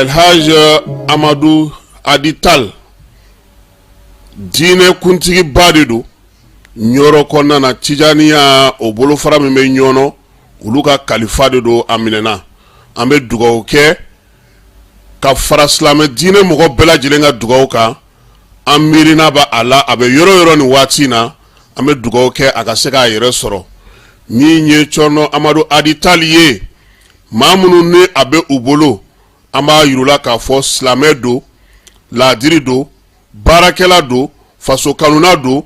Elhaj Amadu Hadi Tal, diinɛ kuntigiba de don Ɲɔrɔ kɔnɔna na, Tijaniya o bolofara min bɛ Ɲɔnɔ, olu ka kalifa de don. A minɛna, an bɛ dugawu kɛ ka fara silamɛ diinɛ mɔgɔ bɛɛ lajɛlen ka dugawu kan. An miirina bɛ a la, a bɛ yɔrɔ yɔrɔ nin waati in na, an bɛ dugawu kɛ a ka se k'a yɛrɛ sɔrɔ. Min ye Cɔrɔnɔ Amadu Hadi Tal ye, maa minnu ni a bɛ u bolo, an b'a yir'u la k'a fɔ silamɛ don, laadiri don, baarakɛla don, faso kanuna don,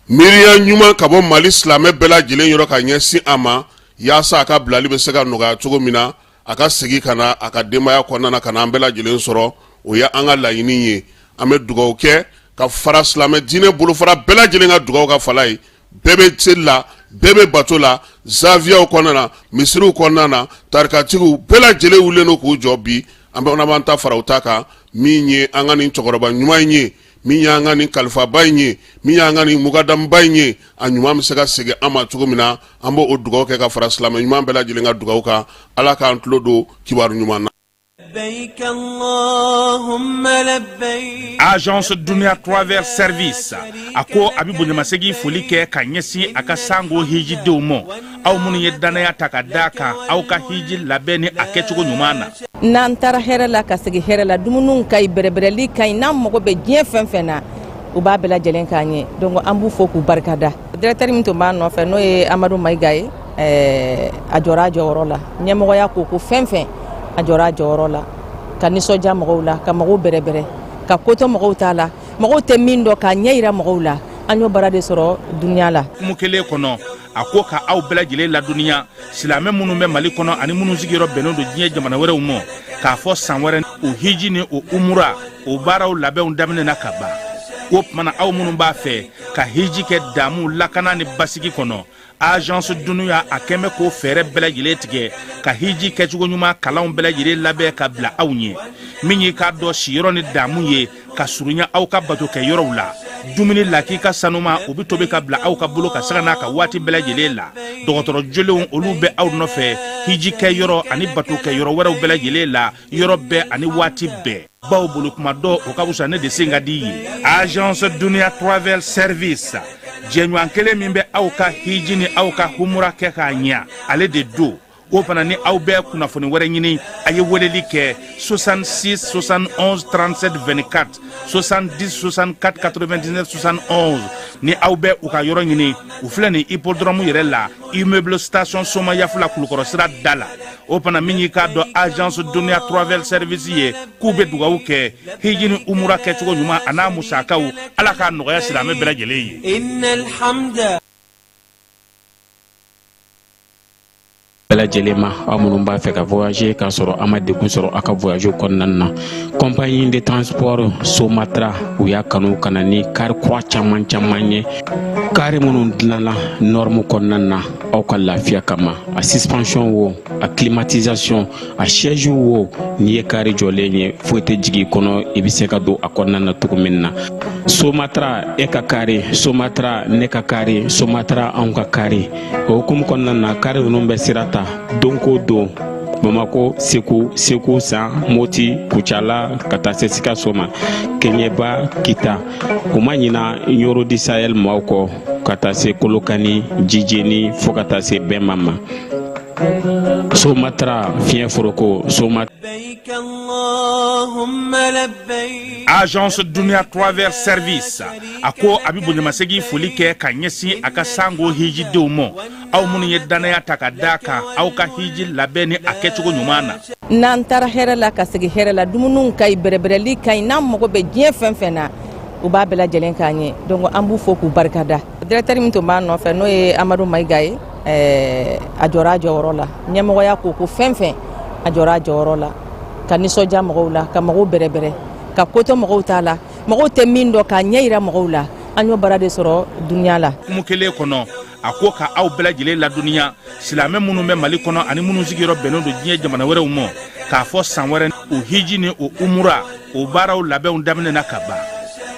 miiriya ɲuman ka bɔ Mali silamɛ bɛɛ lajɛlen yɔrɔ ka ɲɛsin a ma, yaasa a ka bilali bɛ se ka nɔgɔya cogo min na, a ka segin ka na a ka denbaya kɔnɔna na, ka na an bɛɛ lajɛlen sɔrɔ. O ye an ka laɲini ye. An bɛ dugawu kɛ ka fara silamɛ diinɛ bolofara bɛɛ lajɛlen ka dugawu ka fala ye. Bɛɛ bɛ seli la, bɛɛ bɛ bato la, zawiyaw kɔnɔna na, misiriw kɔnɔna na, tarikatigiw bɛɛ lajɛlen wulilen don k'u jɔ bi. An bɛ b'an ta fara u ta kan. Min ye an ka nin cɛkɔrɔba ɲuman in ye, min y'an ka nin kalifaba in ye, min y'an ka nin mukadamuba in ye, a ɲuman bɛ se ka segin an ma cogo min na, an b'o dugawu kɛ ka fara silamɛ ɲuman bɛɛ lajɛlen ka dugawu kan. Ala k'an tulo don kibaru ɲuman na. Agence Dunia Travel Service a ko a bɛ bonyamasegin foli kɛ ka ɲɛsin a ka sango hijidenw ma, aw minnu ye dannaya ta ka da kan aw ka hiji labɛn ni a kɛcogo ɲuman na. N'an taara hɛrɛ la ka segin hɛrɛ la, dumuniw ka ɲi, bɛrɛbɛrɛli ka ɲi, n'an mago bɛ diɲɛ fɛn fɛn na, u b'a bɛɛ lajɛlen k'an ye. Donc an b'u fo k'u barikada. Directeur min tun b'an nɔfɛ, n'o ye Amadu Mayiga ye, a jɔra a jɔyɔrɔ la. Ɲɛmɔgɔya ko ko fɛn fɛn, a jɔra a jɔyɔrɔ la ka nisɔndiya mɔgɔw la, ka mɔgɔw bɛrɛbɛrɛ, ka ko to mɔgɔw t'a la, mɔgɔw tɛ min dɔn, k'a ɲɛ yira mɔgɔw la. An y'o baara de sɔrɔ Dunia la. Hukumu kelen kɔnɔ, a ko ka aw bɛɛ lajɛlen ladɔnniya, silamɛ minnu bɛ Mali kɔnɔ ani minnu sigiyɔrɔ bɛnnen don diɲɛ jamana wɛrɛw ma, k'a fɔ san wɛrɛ o hiji ni o umura o baaraw labɛnw daminɛna ka ban. O tuma na, aw minnu b'a fɛ ka hiji kɛ damu, lakana ni basigi kɔnɔ, Agence Dunia a kɛn bɛ k'o fɛɛrɛ bɛɛ lajɛlen tigɛ ka hiji kɛcogo ɲuman kalanw bɛɛ lajɛlen labɛn ka bila aw ɲɛ. Min y'i k'a dɔn siyɔrɔ ni damu ye ka surunya aw ka bato kɛ yɔrɔw la, dumuni lakika sanuma, o bɛ tobi ka bila aw ka bolo ka sanga n'a ka waati bɛɛ lajɛlen la. Dɔgɔtɔrɔ jolenw, olu bɛ aw nɔfɛ hiji kɛ yɔrɔ ani bato kɛ yɔrɔ wɛrɛw bɛɛ lajɛlen la, yɔrɔ bɛɛ ani waati bɛɛ. Baw bolo kuma dɔ, o ka fisa ne de sen ka di ye. Agence Dunia Travel Service, jɛɲɔgɔn kelen min bɛ aw ka hiji ni aw ka humura kɛ k'a ɲɛ, ale de don. O fana ni aw bɛ kunnafoni wɛrɛ ɲini, a ye weleli kɛ 66 71 37 24, 70 64 99 71. Ni aw bɛ u ka yɔrɔ ɲini, u filɛ nin hippodrome yɛrɛ la, immeuble station Somayafula, Kulukɔrɔ sira da la. O fana, min y'i k'a dɔn Agence Dunia Travel Service ye, k'u bɛ dugawu kɛ hiji ni umura kɛcogo ɲuman a n'a musakaw, Ala k'a nɔgɔya silamɛ bɛɛ lajɛlen ye. Bɛɛ lajɛlen ma, aw minnu b'a fɛ ka voyager k'a sɔrɔ a ma degun sɔrɔ aw ka voyage kɔnɔna na, compagnie de transport Somatra, u y'a kanu ka na ni kari kura caman caman ye, kari minnu dilanna norme kɔnɔna na aw ka lafiya kama. A suspension wo, a climatisation, a siège wo, n'i ye kari jɔlen ye, foyi tɛ jigin i kɔnɔ, i bɛ se ka don a kɔnɔna na cogo min na. Somatra, e ka kari Somatra, ne ka kari Somatra, anw ka kari. O hukumu kɔnɔna na, kari ninnu bɛ sira ta don ko don Bamako, Segu, Segu San, Moti, Kucala, ka taa se Sikaso ma, Keɲeba, Kita. U ma ɲina Ɲoro du Sahel maaw kɔ, ka taa se Kolokani, Jijeni, fo ka taa se Bɛnba ma. Somatra, fiɲɛ foroko Soma. Agence Dunia Travel Service a ko a bɛ bonyamasegin foli kɛ ka ɲɛsin a ka sango hijidenw ma, aw minnu ye dannaya ta ka da kan aw ka hiji labɛn ni a kɛcogo ɲuman na. N'an taara hɛrɛ la ka segin hɛrɛ la, dumuniw ka ɲi, bɛrɛbɛrɛli ka ɲi, n'an mago bɛ diɲɛ fɛn fɛn na, u b'a bɛɛ lajɛlen k'an ye. Donc an b'u fo k'u barikada. Directeur min tun b'an nɔfɛ, n'o ye Amadu Mayiga ye, a jɔra a jɔyɔrɔ la. Ɲɛmɔgɔya ko ko fɛn fɛn, a jɔra a jɔyɔrɔ la ka nisɔndiya mɔgɔw la, ka mɔgɔw bɛrɛbɛrɛ, ka ko to mɔgɔw t'a la, mɔgɔw tɛ min dɔn, k'a ɲɛ yira mɔgɔw la. An y'o baara de sɔrɔ Dunia la. Hukumu kelen kɔnɔ, a ko ka aw bɛɛ lajɛlen ladɔnniya, silamɛ minnu bɛ Mali kɔnɔ ani minnu sigiyɔrɔ bɛnnen don diɲɛ jamana wɛrɛw ma, k'a fɔ san wɛrɛ o hiji ni o umura o baaraw labɛnw daminɛna ka ban.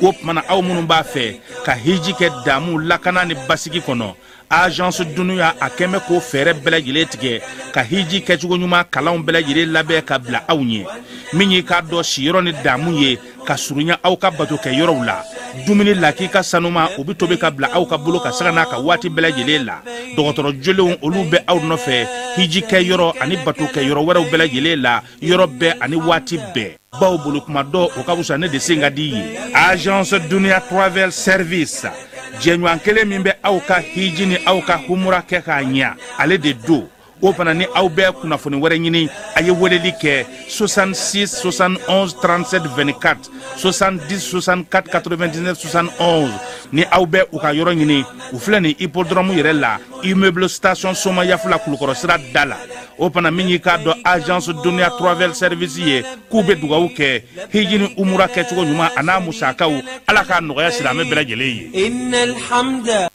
O tuma na, aw minnu b'a fɛ ka hiji kɛ damu, lakana ni basigi kɔnɔ. Agence Dunuya a kɛn bɛ k'o fɛɛrɛ bɛɛ lajɛlen tigɛ ka hiji kɛcogo ɲuman kalanw bɛɛ lajɛlen labɛn ka bila aw ɲɛ. Min y'i k'a dɔn siyɔrɔ ni damu ye ka surunya aw ka batokɛ yɔrɔw la, dumuni lakika sanuma o bɛ tobi ka bila aw ka bolo ka sanga n'a ka waati bɛɛ lajɛlen la. Dɔgɔtɔrɔ jolenw olu bɛ aw nɔfɛ hiji kɛ yɔrɔ ani batokɛ yɔrɔ wɛrɛw bɛɛ lajɛlen la, yɔrɔ bɛɛ ani waati bɛɛ, bawo boli kuma dɔ o ka fisa ne de sen ka di ye. Agence Dunuya Travel Service, jɛɲɔgɔn kelen min bɛ aw ka hiji ni aw ka humura kɛ k'a ɲa, ale de don. O fana ni aw bɛ kunnafoni wɛrɛ ɲini, a ye weleli kɛ 66 71 37 24, 70 64 99 71. Ni aw bɛ u ka yɔrɔ ɲini, u filɛ nin hippodrome yɛrɛ la, immeuble station Somayafula, Kulukɔrɔ sira da la. O fana min y'i k'a dɔn Agence Dunuya Travel Service ye, k'u bɛ dugawu kɛ hiji ni umura kɛcogo ɲuman a n'a musakaw, Ala k'a nɔgɔya silamɛ bɛɛ lajɛlen ye.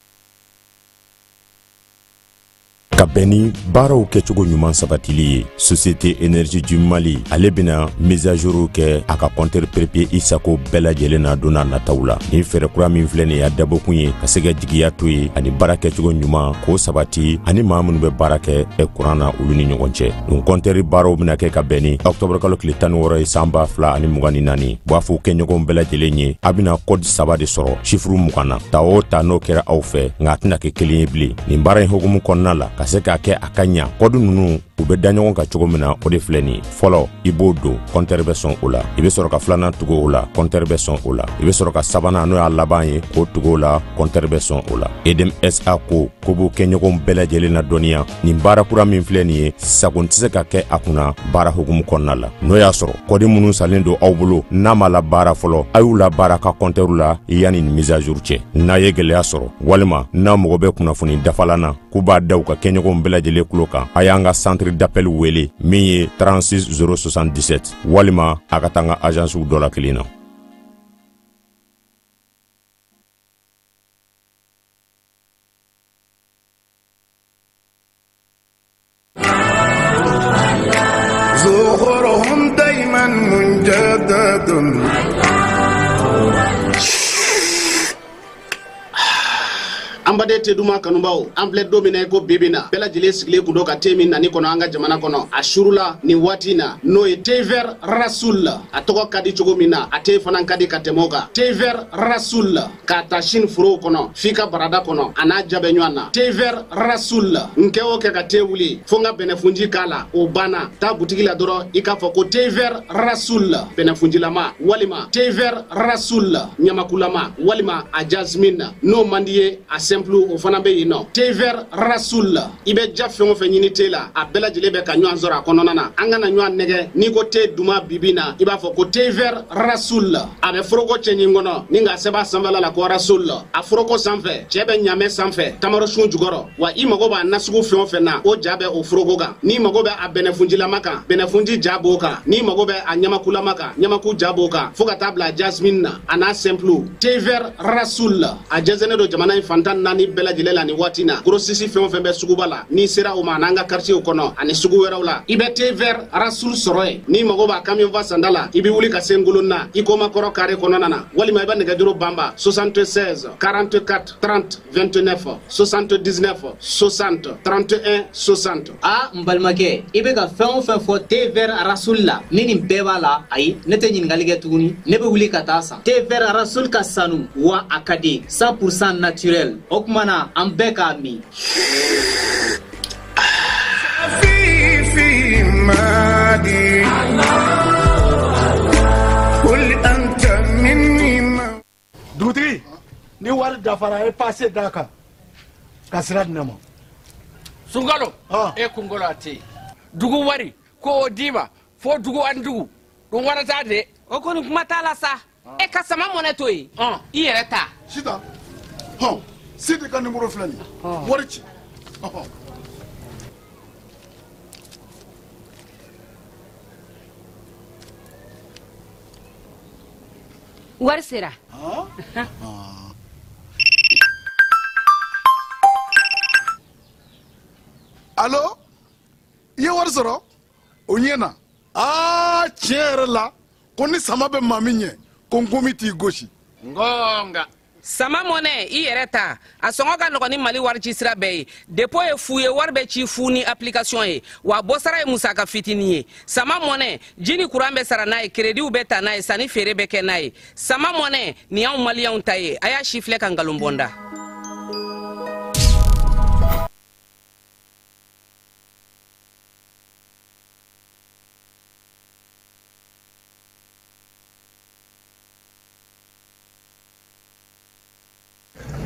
Ka bɛn ni baaraw kɛcogo ɲuman sabatili ye, Société Énergie du Mali ale bɛna mise à jour kɛ a ka compteur prépayé i sago bɛɛ lajɛlen na don n'a nataw la. Nin fɛɛrɛ kura min filɛ nin y'a dabɔkun ye ka se ka jigiya to ye ani baara kɛcogo ɲuman k'o sabati ani maa minnu bɛ baara kɛ kuran na, olu ni ɲɔgɔn cɛ. Nin compteur baaraw bɛna kɛ ka bɛn ni octobre kalo tile 16 ye san 2024. B'a fɔ kɛɲɔgɔnw bɛɛ lajɛlen ye, a bɛna code saba de sɔrɔ chiffre 20 na, ta o ta n'o kɛra aw fɛ, nka a tɛna kɛ kelen ye bilen. Nin baara in hukumu kɔnɔna la, ka se k'a kɛ a ka ɲa, kɔdu ninnu u bɛ da ɲɔgɔn kan cogo min na, o de filɛ nin ye. Fɔlɔ, i b'o don, kɔntɛri bɛ sɔn o la. I bɛ sɔrɔ ka filanan tugu o la, kɔntɛri bɛ sɔn o la. I bɛ sɔrɔ ka sabanan, n'o y'a laban ye, k'o tugu o la, kɔntɛri bɛ sɔn o la. Edm SA ko ko b'u kɛɲɔgɔnw bɛɛ lajɛlen na dɔnniya, nin baara kura min filɛ nin ye, sagon tɛ se ka kɛ a kunna baara hukumu kɔnɔna la. N'o y'a sɔrɔ kɔdi minnu salen don aw bolo n'a ma labaara fɔlɔ, a y'u labaara ka kɔntɛriw la yanni nin mise à jour cɛ. N'a ye gɛlɛya sɔrɔ walima n'a mago bɛ kunnafoni dafalan na, k'u b'a da u ka kɛɲɔgɔnw bɛɛ lajɛlen tulo kan, a y'an ka centre d'appel wele min ye 36 077, walima a ka taa an ka agencew dɔ la kelen na. An baden te duman kanubaw, an filɛ don min na i ko bibi na, bɛɛ lajɛlen sigilen kun don ka te min nani kɔnɔ an ka jamana kɔnɔ a surula nin waati na, n'o ye thé vert Rasoul. A tɔgɔ ka di cogo min na, a te fana ka di ka tɛmɛ o kan. Thé vert Rasoul, k'a ta Chine forow kɔnɔ f'i ka barada kɔnɔ, a n'a ja bɛ ɲɔgɔn na. Thé vert Rasoul, n kɛ o kɛ ka te wuli fo n ka bɛnɛfunji k'a la, o banna. Taa butigi la dɔrɔn, i k'a fɔ ko thé vert Rasoul bɛnɛfunjilama, walima thé vert Rasoul ɲamakulama, walima a jasmine. N'o man di ye, a simple o fana bɛ yen nɔ. Thé vert Rasoul, i bɛ ja fɛn o fɛn ɲini te la, a bɛɛ lajɛlen bɛ ka ɲɔgɔn sɔrɔ a kɔnɔna na. An kana ɲɔgɔn nɛgɛ, n'i ko te duman bibi na, i b'a fɔ ko thé vert Rasoul. A bɛ foroko cɛɲi kɔnɔ ni k'a sɛbɛn a sanfɛla la ko Rasoul. A foroko sanfɛ, cɛ bɛ ɲamɛ sanfɛ tamarosun jukɔrɔ. Wa i mago b'a nasugu fɛn o fɛn na, o ja bɛ o foroko kan. N'i mago bɛ a bɛnɛfunjilama kan, bɛnɛfunji ja b'o kan. N'i mago bɛ a ɲamakulama kan, ɲamaku ja b'o kan, fo ka taa bila jasmine na, a n'a simple. Thé vert Rasoul, a jɛnsɛnnen don jamana in fan 14 bɛɛ lajɛlen la nin waati na. Grossiste fɛn o fɛn bɛ suguba la, n'i sera o ma, an'an ka quartier kɔnɔ ani sugu wɛrɛw la, i bɛ thé vert Rasoul sɔrɔ yen. N'i mago b'a camion fa sanda la, i bɛ wuli ka se Ngolonna Ikoma kɔrɔ carré kɔnɔna na, walima i bɛ nɛgɛjuru banba 76 44 30 29, 79 60 31 60. A n balimakɛ, i bɛ ka fɛn o fɛn fɔ thé vert Rasoul la, ni nin bɛɛ b'a la, ayi, ne tɛ ɲininkali kɛ tuguni, ne bɛ wuli ka taa san. Thé vert Rasoul ka sanu wa a ka di, 100% naturel. O tuma na an bɛɛ k'a min. Dugutigi, ni wari dafara, a ye pase d'a kan ka sira di ne ma. Sunkalo e kunkolo a tɛ yen. Dugu wari ko o d'i ma fo dugu ani dugu ɗum warata de. O kɔni kuma t'a la sa. E ka sama mɔnɛ to yen, i yɛrɛ ta. Sitan hɔn, Sidi ka nimoro filɛ nin ye, wari ci ɔhɔn. Wari sera. Alo, i ye wari sɔrɔ o ɲɛ na. Aa, tiɲɛ yɛrɛ la, ko ni sama bɛ maa min ɲɛ, ko nkomi t'i gosi. Ngonga. Sama Money i yɛrɛ ta, a sɔngɔ ka nɔgɔn ni Mali warici sira bɛɛ ye. Dépôt ye fu ye, wari bɛ ci fu ni application ye, wa bɔsara ye musaka fitinin ye. Sama Money, ji ni kuran bɛ sara n'a ye, créditw bɛ ta n'a ye, sanni feere bɛ kɛ n'a ye. Sama Money, nin y'anw maliyɛnw ta ye. A y'a si filɛ ka nkalon bɔ n da.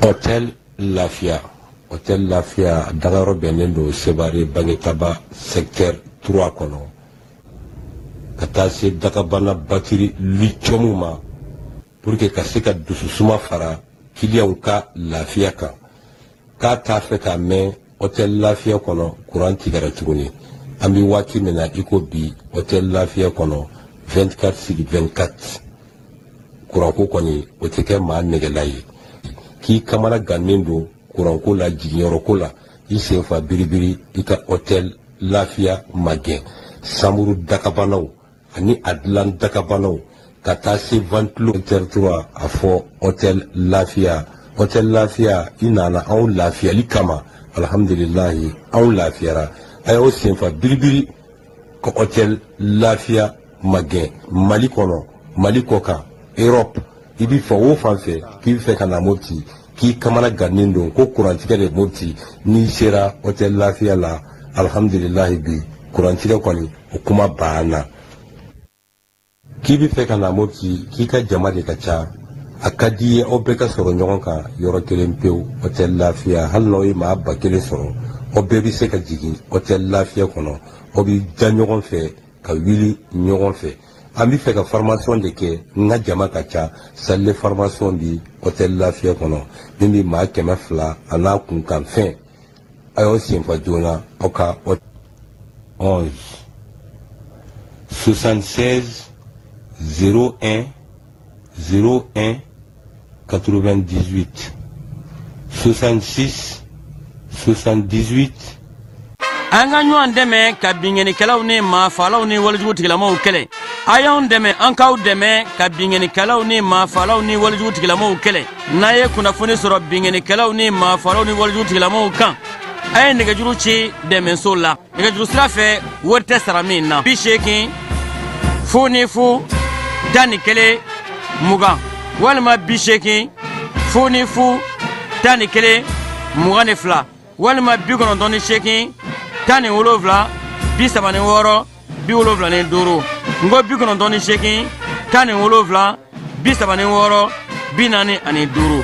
Hôtel Lafiya, Hôtel Lafiya dagayɔrɔ bɛnnen don Sevare Bagetaba secteur 3 kɔnɔ, ka taa se dagabana batiri lithium ma pour que ka se ka dususuma fara kiliyanw ka lafiya kan. K'a t'a fɛ k'a mɛn Hôtel Lafiya kɔnɔ kuran tigɛra tuguni. An bɛ waati min na i ko bi, Hôtel Lafiya kɔnɔ 24 sur 24 kuranko kɔni o tɛ kɛ maa nɛgɛla ye. K'i kamana gannen don kuranko la, jiginyɔrɔko la, i sen fa biribiri i ka Hôtel Lafiya magɛn. Samuru dakabanaw ani a dilan dakabanaw ka taa se ventilo secteur 3, a fɔ Hôtel Lafiya. Hôtel Lafiya, i nana anw lafiyali kama, alhamdulilahi anw lafiyara. A y'aw senfa biribiri ka Hôtel Lafiya magɛn. Mali kɔnɔ, Mali kɔkan, Europe, i bɛ fan o fan fɛ k'i bɛ fɛ ka na Mopti, k'i kamana gannen don ko kurantigɛ de Mopti, n'i sera Hôtel Lafiya la, alhamdulilahi bi kurantigɛ kɔni o kuma banna. K'i bɛ fɛ ka na Mopti, k'i ka jama de ka ca, a ka di i ye aw bɛɛ ka sɔrɔ ɲɔgɔn kan yɔrɔ kelen pewu, Hôtel Lafiya, hali n'aw ye maa 1000 sɔrɔ, aw bɛɛ bɛ se ka jigin Hôtel Lafiya kɔnɔ, aw bɛ da ɲɔgɔn fɛ ka wuli ɲɔgɔn fɛ. An bɛ fɛ ka formation de kɛ, n ka jama ka ca, salle de formation bi Hôtel Lafiya kɔnɔ min bɛ maa 200 a n'a kunkanfɛn. A y'aw senfa joona aw ka 11 76 01 01 98 66 78. An ka ɲɔgɔn dɛmɛ ka binkannikɛlaw ni maafaalaw ni walejugu tigilamaw kɛlɛ. A y'anw dɛmɛ, an k'aw dɛmɛ ka binkannikɛlaw ni maafaalaw ni walejugu tigilamaw kɛlɛ. N'a ye kunnafoni sɔrɔ binkannikɛlaw ni maafaalaw ni walejugu tigilamaw kan, a ye nɛgɛjuru ci dɛmɛso la nɛgɛjuru sira fɛ, wari tɛ sara min na: 80 00 11 20 walima 80 00 11 22 walima 98 17 36 75. N ko 98 17 36 45.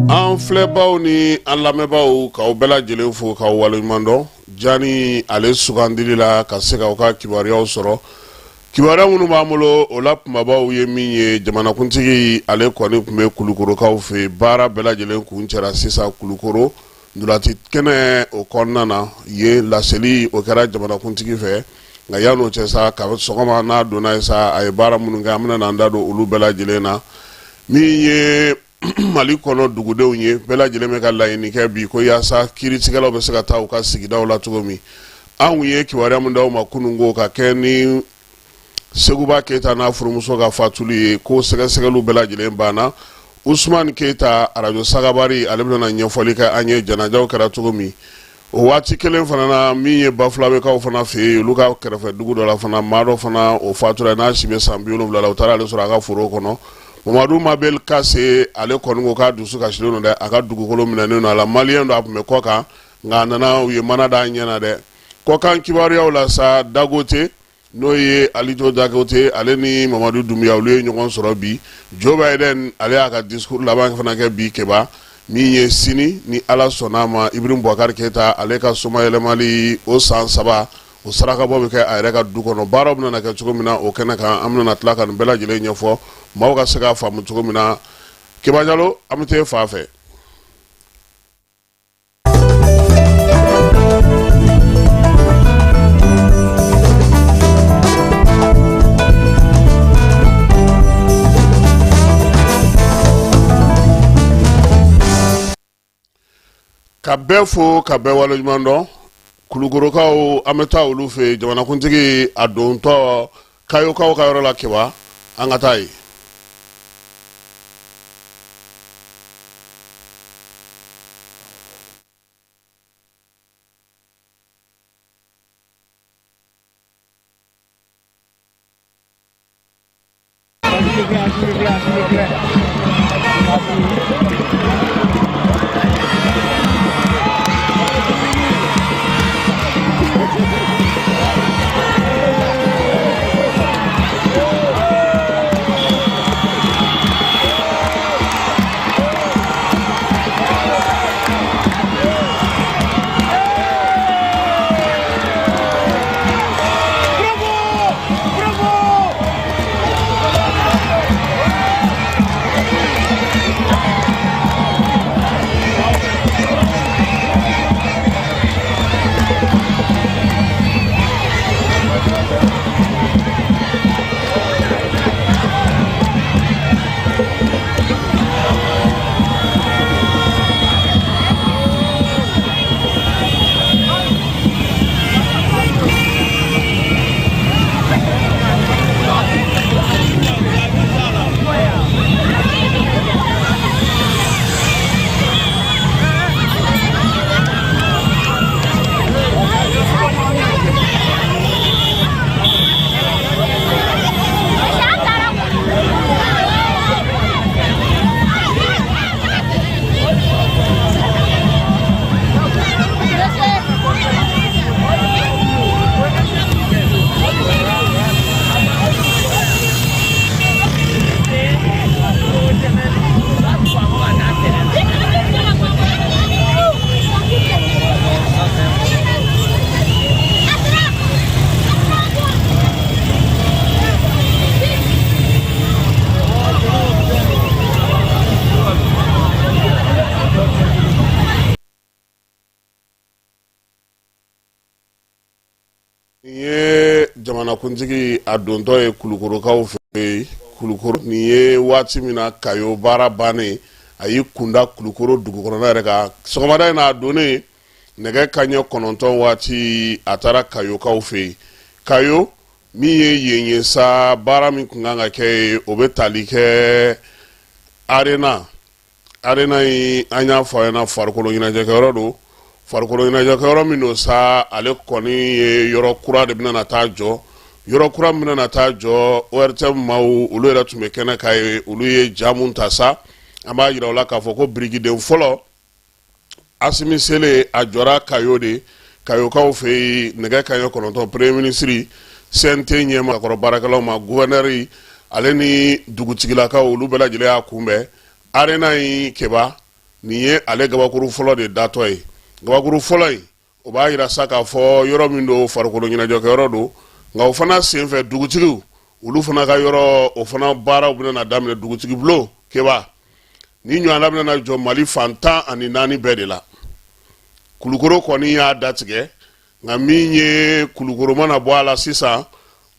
An filɛbaw ni an lamɛnbaaw, k'aw bɛɛ lajɛlen fo k'aw waleɲuman dɔn Jani ale sugandili la ka se k'aw ka kibaruyaw sɔrɔ. Kibaruya minnu b'an bolo, o la kunbabaw ye min ye, jamanakuntigi ale kɔni tun bɛ Kulukorokaw fɛ. Baara bɛɛ lajɛlen kuncɛra sisan Kulukoro ntolaci kɛnɛ o kɔnɔna na yen. Laseli o kɛra jamanakuntigi fɛ, nka yan'o cɛ sa, ka sɔgɔma n'a donna ye sa, a ye baara minnu kɛ, an bɛna an da don olu bɛɛ lajɛlen na. Min ye Mali kɔnɔ dugudenw ye, bɛɛ lajɛlen bɛ ka laɲini kɛ bi ko yaasa kiiritigɛlaw bɛ se ka taa u ka sigidaw la cogo min. Anw ye kibaruya min d'aw ma kunun ko ka kɛ ni Seguba Keyita n'a furumuso ka fatuli ye, ko sɛgɛsɛgɛliw bɛɛ lajɛlen banna. Usumani Keyita, arajo Sagabari, ale bɛna ɲɛfɔli kɛ an ye janajaw kɛra cogo min. O waati kelen fana na, min ye Bafulabekaw fana fɛ yen, olu ka kɛrɛfɛ dugu dɔ la fana, maa dɔ fana o fatura n'a si bɛ san 70 la, u taara ale sɔrɔ a ka foro kɔnɔ. Mamadu Mabel Kase, ale kɔni ko k'a dusu kasilen don dɛ, a ka dugukolo minɛnen don a la. Maliyɛn don, a tun bɛ kɔ kan, nka a nana u ye mana d'a ɲɛ na dɛ. Kɔkan kibaruyaw la sa, Dagote, n'o ye Alito Dagote, ale ni Mamadu Dunbiya, olu ye ɲɔgɔn sɔrɔ bi. Joe Biden, ale y'a ka discours laban fana kɛ bi. Keba min ye, sini ni Ala sɔnna a ma, Ibrahim Boubacar Keita ale ka somayɛlɛmali o san 3, o sarakabɔ bɛ kɛ a yɛrɛ ka du kɔnɔ. Baaraw bɛna kɛ cogo min na o kɛnɛ kan, an bɛna tila ka nin bɛɛ lajɛlen ɲɛfɔ maaw ka se k'a faamu cogo min na. Keba Jalo, an bɛ taa fan fɛ. Ka bɛɛ fo ka bɛɛ waleɲuman dɔn. Kulukorokaw, an bɛ taa olu fɛ yen. Jamanakuntigi a dontɔ Kayokaw ka yɔrɔ la Keba, an ka taa yen. Nin ye jamanakuntigi a dontɔ ye kulukorokaw fɛ yen. Kulukoro nin ye waati min na Kayo baara bannen, a y'i kunda Kulukoro dugu kɔnɔna yɛrɛ kan. Sɔgɔmada in na a donnen nɛgɛ kanɲɛ 9 waati, a taara Kayokaw fɛ yen. Kayo min ye yen ye sa, baara min tun kan ka kɛ yen, o bɛ tali kɛ arena. Arena in, an y'a fɔ a ɲɛna, farikolo ɲɛnajɛkɛyɔrɔ don. Farikolo ɲɛnajɛkɛyɔrɔ min don sa, ale kɔni ye yɔrɔ kura de bɛna na taa jɔ. Yɔrɔ kura min bɛna na taa jɔ, ORTM maaw olu yɛrɛ tun bɛ kɛnɛ kan yen, olu ye ja mun ta sa, an b'a yira u la k'a fɔ ko birikiden fɔlɔ Asimi selen, a jɔra Kayo de, Kayokaw fɛ yen nɛgɛ kanɲɛ 9. Premier ministre, CNT ɲɛmaa kɔrɔ baarakɛlaw ma, gouverneur ale ni dugutigilakaw, olu bɛɛ lajɛlen y'a kunbɛn. Arena in Keba, nin ye ale gabakuru fɔlɔ de datɔ ye. Gabakuru fɔlɔ in, o b'a yira sa k'a fɔ yɔrɔ min don, farikolo ɲɛnajɛkɛyɔrɔ don. Nka o fana senfɛ, dugutigiw olu fana ka yɔrɔ, o fana baaraw bɛna na daminɛ. Dugutigi bulon Keba, nin ɲɔgɔnna bɛna na jɔ Mali fan 14 bɛɛ de la. Kulukoro kɔni y'a datigɛ, nka min ye Kulukoro mana bɔ a la sisan,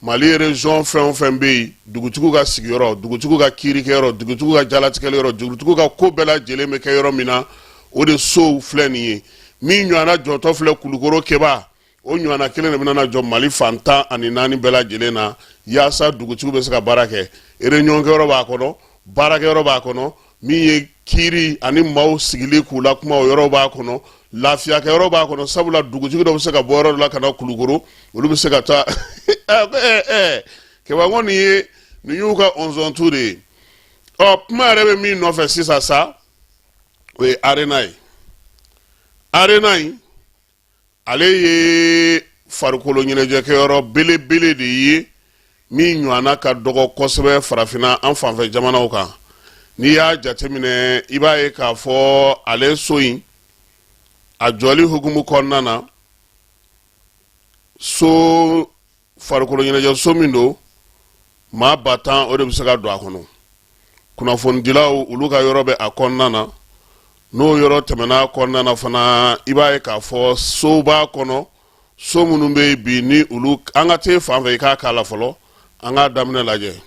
Mali région fɛn o fɛn bɛ yen, dugutigiw ka sigiyɔrɔ, dugutigiw ka kiirikɛyɔrɔ, dugutigiw ka jalatigɛli yɔrɔ, dugutigiw ka ko bɛɛ lajɛlen bɛ kɛ yɔrɔ min na, o de sow filɛ nin ye. Min ɲɔgɔnna jɔtɔ filɛ Kulukoro Keba, o ɲɔgɔnna kelen de bɛna na jɔ Mali fan 14 bɛɛ lajɛlen na, yaasa dugutigiw bɛ se ka baara kɛ. Réunion kɛyɔrɔ b'a kɔnɔ, baarakɛyɔrɔ b'a kɔnɔ, min ye kiiri ani maaw sigili k'u la kuma, o yɔrɔ b'a kɔnɔ, lafiyakɛyɔrɔ b'a kɔnɔ, sabula dugutigi dɔ bɛ se ka bɔ yɔrɔ dɔ la ka na Kulukoro, olu bɛ se ka taa. Keba, ko nin ye nin y'u ka ɔnzɔntu de ye. Ɔ, kuma yɛrɛ bɛ min nɔfɛ sisan sa, o ye arena ye. Arena in, ale ye farikolo ɲɛnajɛkɛyɔrɔ belebele de ye min ɲɔgɔnna ka dɔgɔ kosɛbɛ farafinna an fanfɛ jamanaw kan. N'i y'a jateminɛ, i b'a ye k'a fɔ ale so in a jɔli hukumu kɔnɔna na, so farikolo ɲɛnajɛso min don, maa 10,000 o de bɛ se ka don a kɔnɔ. Kunnafonidilaw olu ka yɔrɔ bɛ a kɔnɔna na. N'o yɔrɔ tɛmɛna kɔnɔna na fana, i b'a ye k'a fɔ sow b'a kɔnɔ, so minnu bɛ yen bi ni olu. An ka te fan fɛ, i k'a k'a la fɔlɔ, an k'a daminɛ lajɛ.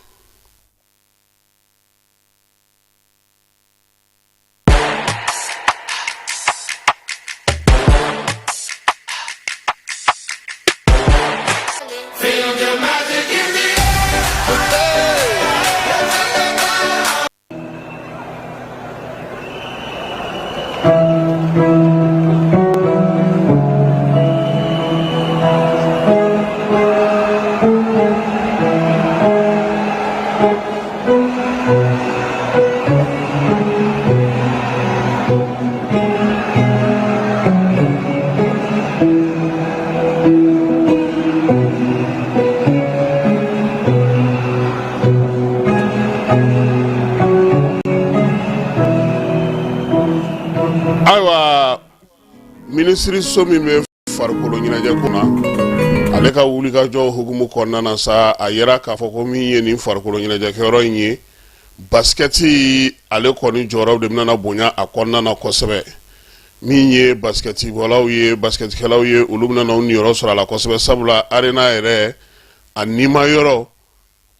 Minisiriso min bɛ farikolo ɲɛnajɛ kunna, ale ka wulikajɔ hukumu kɔnɔna na sa, a yira k'a fɔ ko min ye nin farikolo ɲɛnajɛkɛyɔrɔ in ye, basikɛti ale kɔni jɔyɔrɔ de bɛna bonya a kɔnɔna na kosɛbɛ. Min ye basikɛtibɔlaw ye, basikɛtikɛlaw ye, olu bɛna u niyɔrɔ sɔrɔ a la kosɛbɛ, sabula arena yɛrɛ a nima yɔrɔ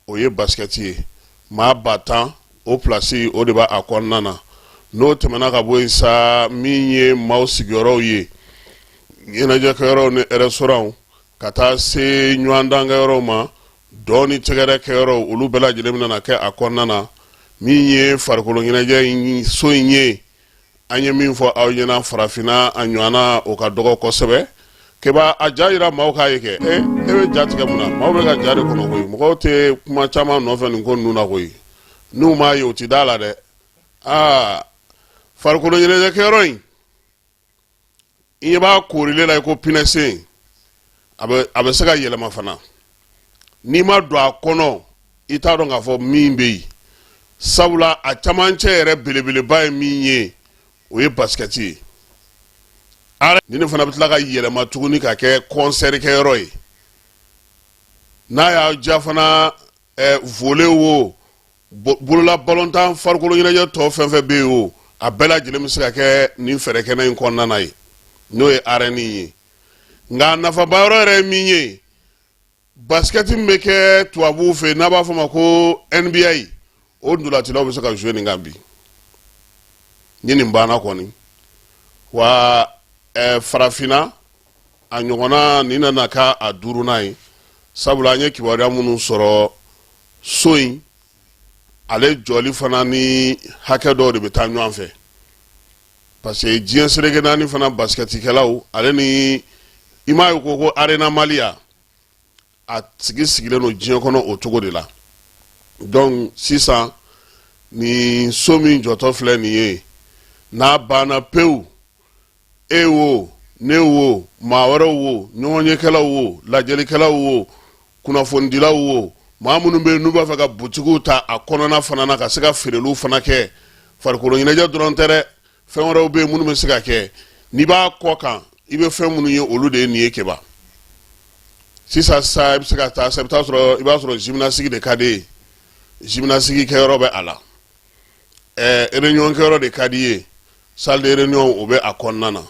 o ye basikɛti ye. Maa 10,000 o pilasi, o de b'a a kɔnɔna na. N'o tɛmɛna ka bɔ yen sa, min ye maaw sigiyɔrɔw ye, ɲɛnajɛkɛyɔrɔw ni restaurantw, ka taa se ɲɔgɔndankɛyɔrɔw ma, dɔn ni tɛgɛrɛ kɛyɔrɔw, olu bɛɛ lajɛlen bɛna kɛ a kɔnɔna na. Min ye farikolo ɲɛnajɛ so in ye, an ye min fɔ aw ɲɛna, farafinna a ɲɔgɔnna o ka dɔgɔ kosɛbɛ. Keba, a ja yira maaw k'a ye kɛ. E e bɛ ja tigɛ mun na? Maaw bɛ ka ja de kɔnɔ koyi. Mɔgɔw tɛ kuma caman nɔfɛ nin ko ninnu na koyi. N'u m'a ye, u ti da la dɛ. Aa, farikolo ɲɛnajɛkɛyɔrɔ in, i ɲɛ b'a koorilen la i ko pinɛsen, a bɛ se ka yɛlɛma fana. N'i ma don a kɔnɔ, i t'a dɔn k'a fɔ min bɛ yen, sabula a camancɛ yɛrɛ belebeleba ye min ye, o ye basikɛti ye. Ni nin fana bɛ tila ka yɛlɛma tuguni ka kɛ kɔnsɛri kɛyɔrɔ ye. N'a y'a diya fana, volley wo, bolola balontan, farikolo ɲɛnajɛ tɔ fɛn fɛn bɛ yen o, a bɛɛ lajɛlen bɛ se ka kɛ nin fɛɛrɛ kɛnɛ in kɔnɔna na ye, n'o ye arène ye. Nka a nafaba yɔrɔ yɛrɛ ye min ye, basikɛti min bɛ kɛ tubabuw fɛ, n'a b'a fɔ ma ko NBA, o ntolacilaw bɛ se ka jouer nin kan bi ni nin banna kɔni. Wa farafinna a ɲɔgɔnna nin nana k'a a duurunan ye, sabula an ye kibaruya minnu sɔrɔ, so in ale jɔli fana ni hakɛ dɔw de bɛ taa ɲɔgɔn fɛ, parce que diɲɛ seleke naani fana basikɛtikɛlaw ale ni i m'a ye ko Arena Mali a sigi sigilen don diɲɛ kɔnɔ o cogo de la. Donc sisan nin so min jɔtɔ filɛ nin ye, n'a banna pewu, e wo, ne wo, maa wɛrɛw wo, ɲɔgɔnyekɛlaw wo, lajɛlikɛlaw wo, kunnafonidilaw wo, maa minnu bɛ yen n'u b'a fɛ ka butigiw ta a kɔnɔna fana na ka se ka feereliw fana kɛ, farikolo ɲɛnajɛ dɔrɔn tɛ dɛ, fɛn wɛrɛw bɛ yen minnu bɛ se ka kɛ. N'i b'a kɔ kan, i bɛ fɛn minnu ye, olu de ye nin ye. Keba, sisan sa, i bɛ se ka taa sa, i bɛ taa sɔrɔ i b'a sɔrɔ gymnastique de ka di ye, gymnastique kɛyɔrɔ bɛ a la. Réunion kɛyɔrɔ de ka di ye, salle de réunion o bɛ a kɔnɔna na.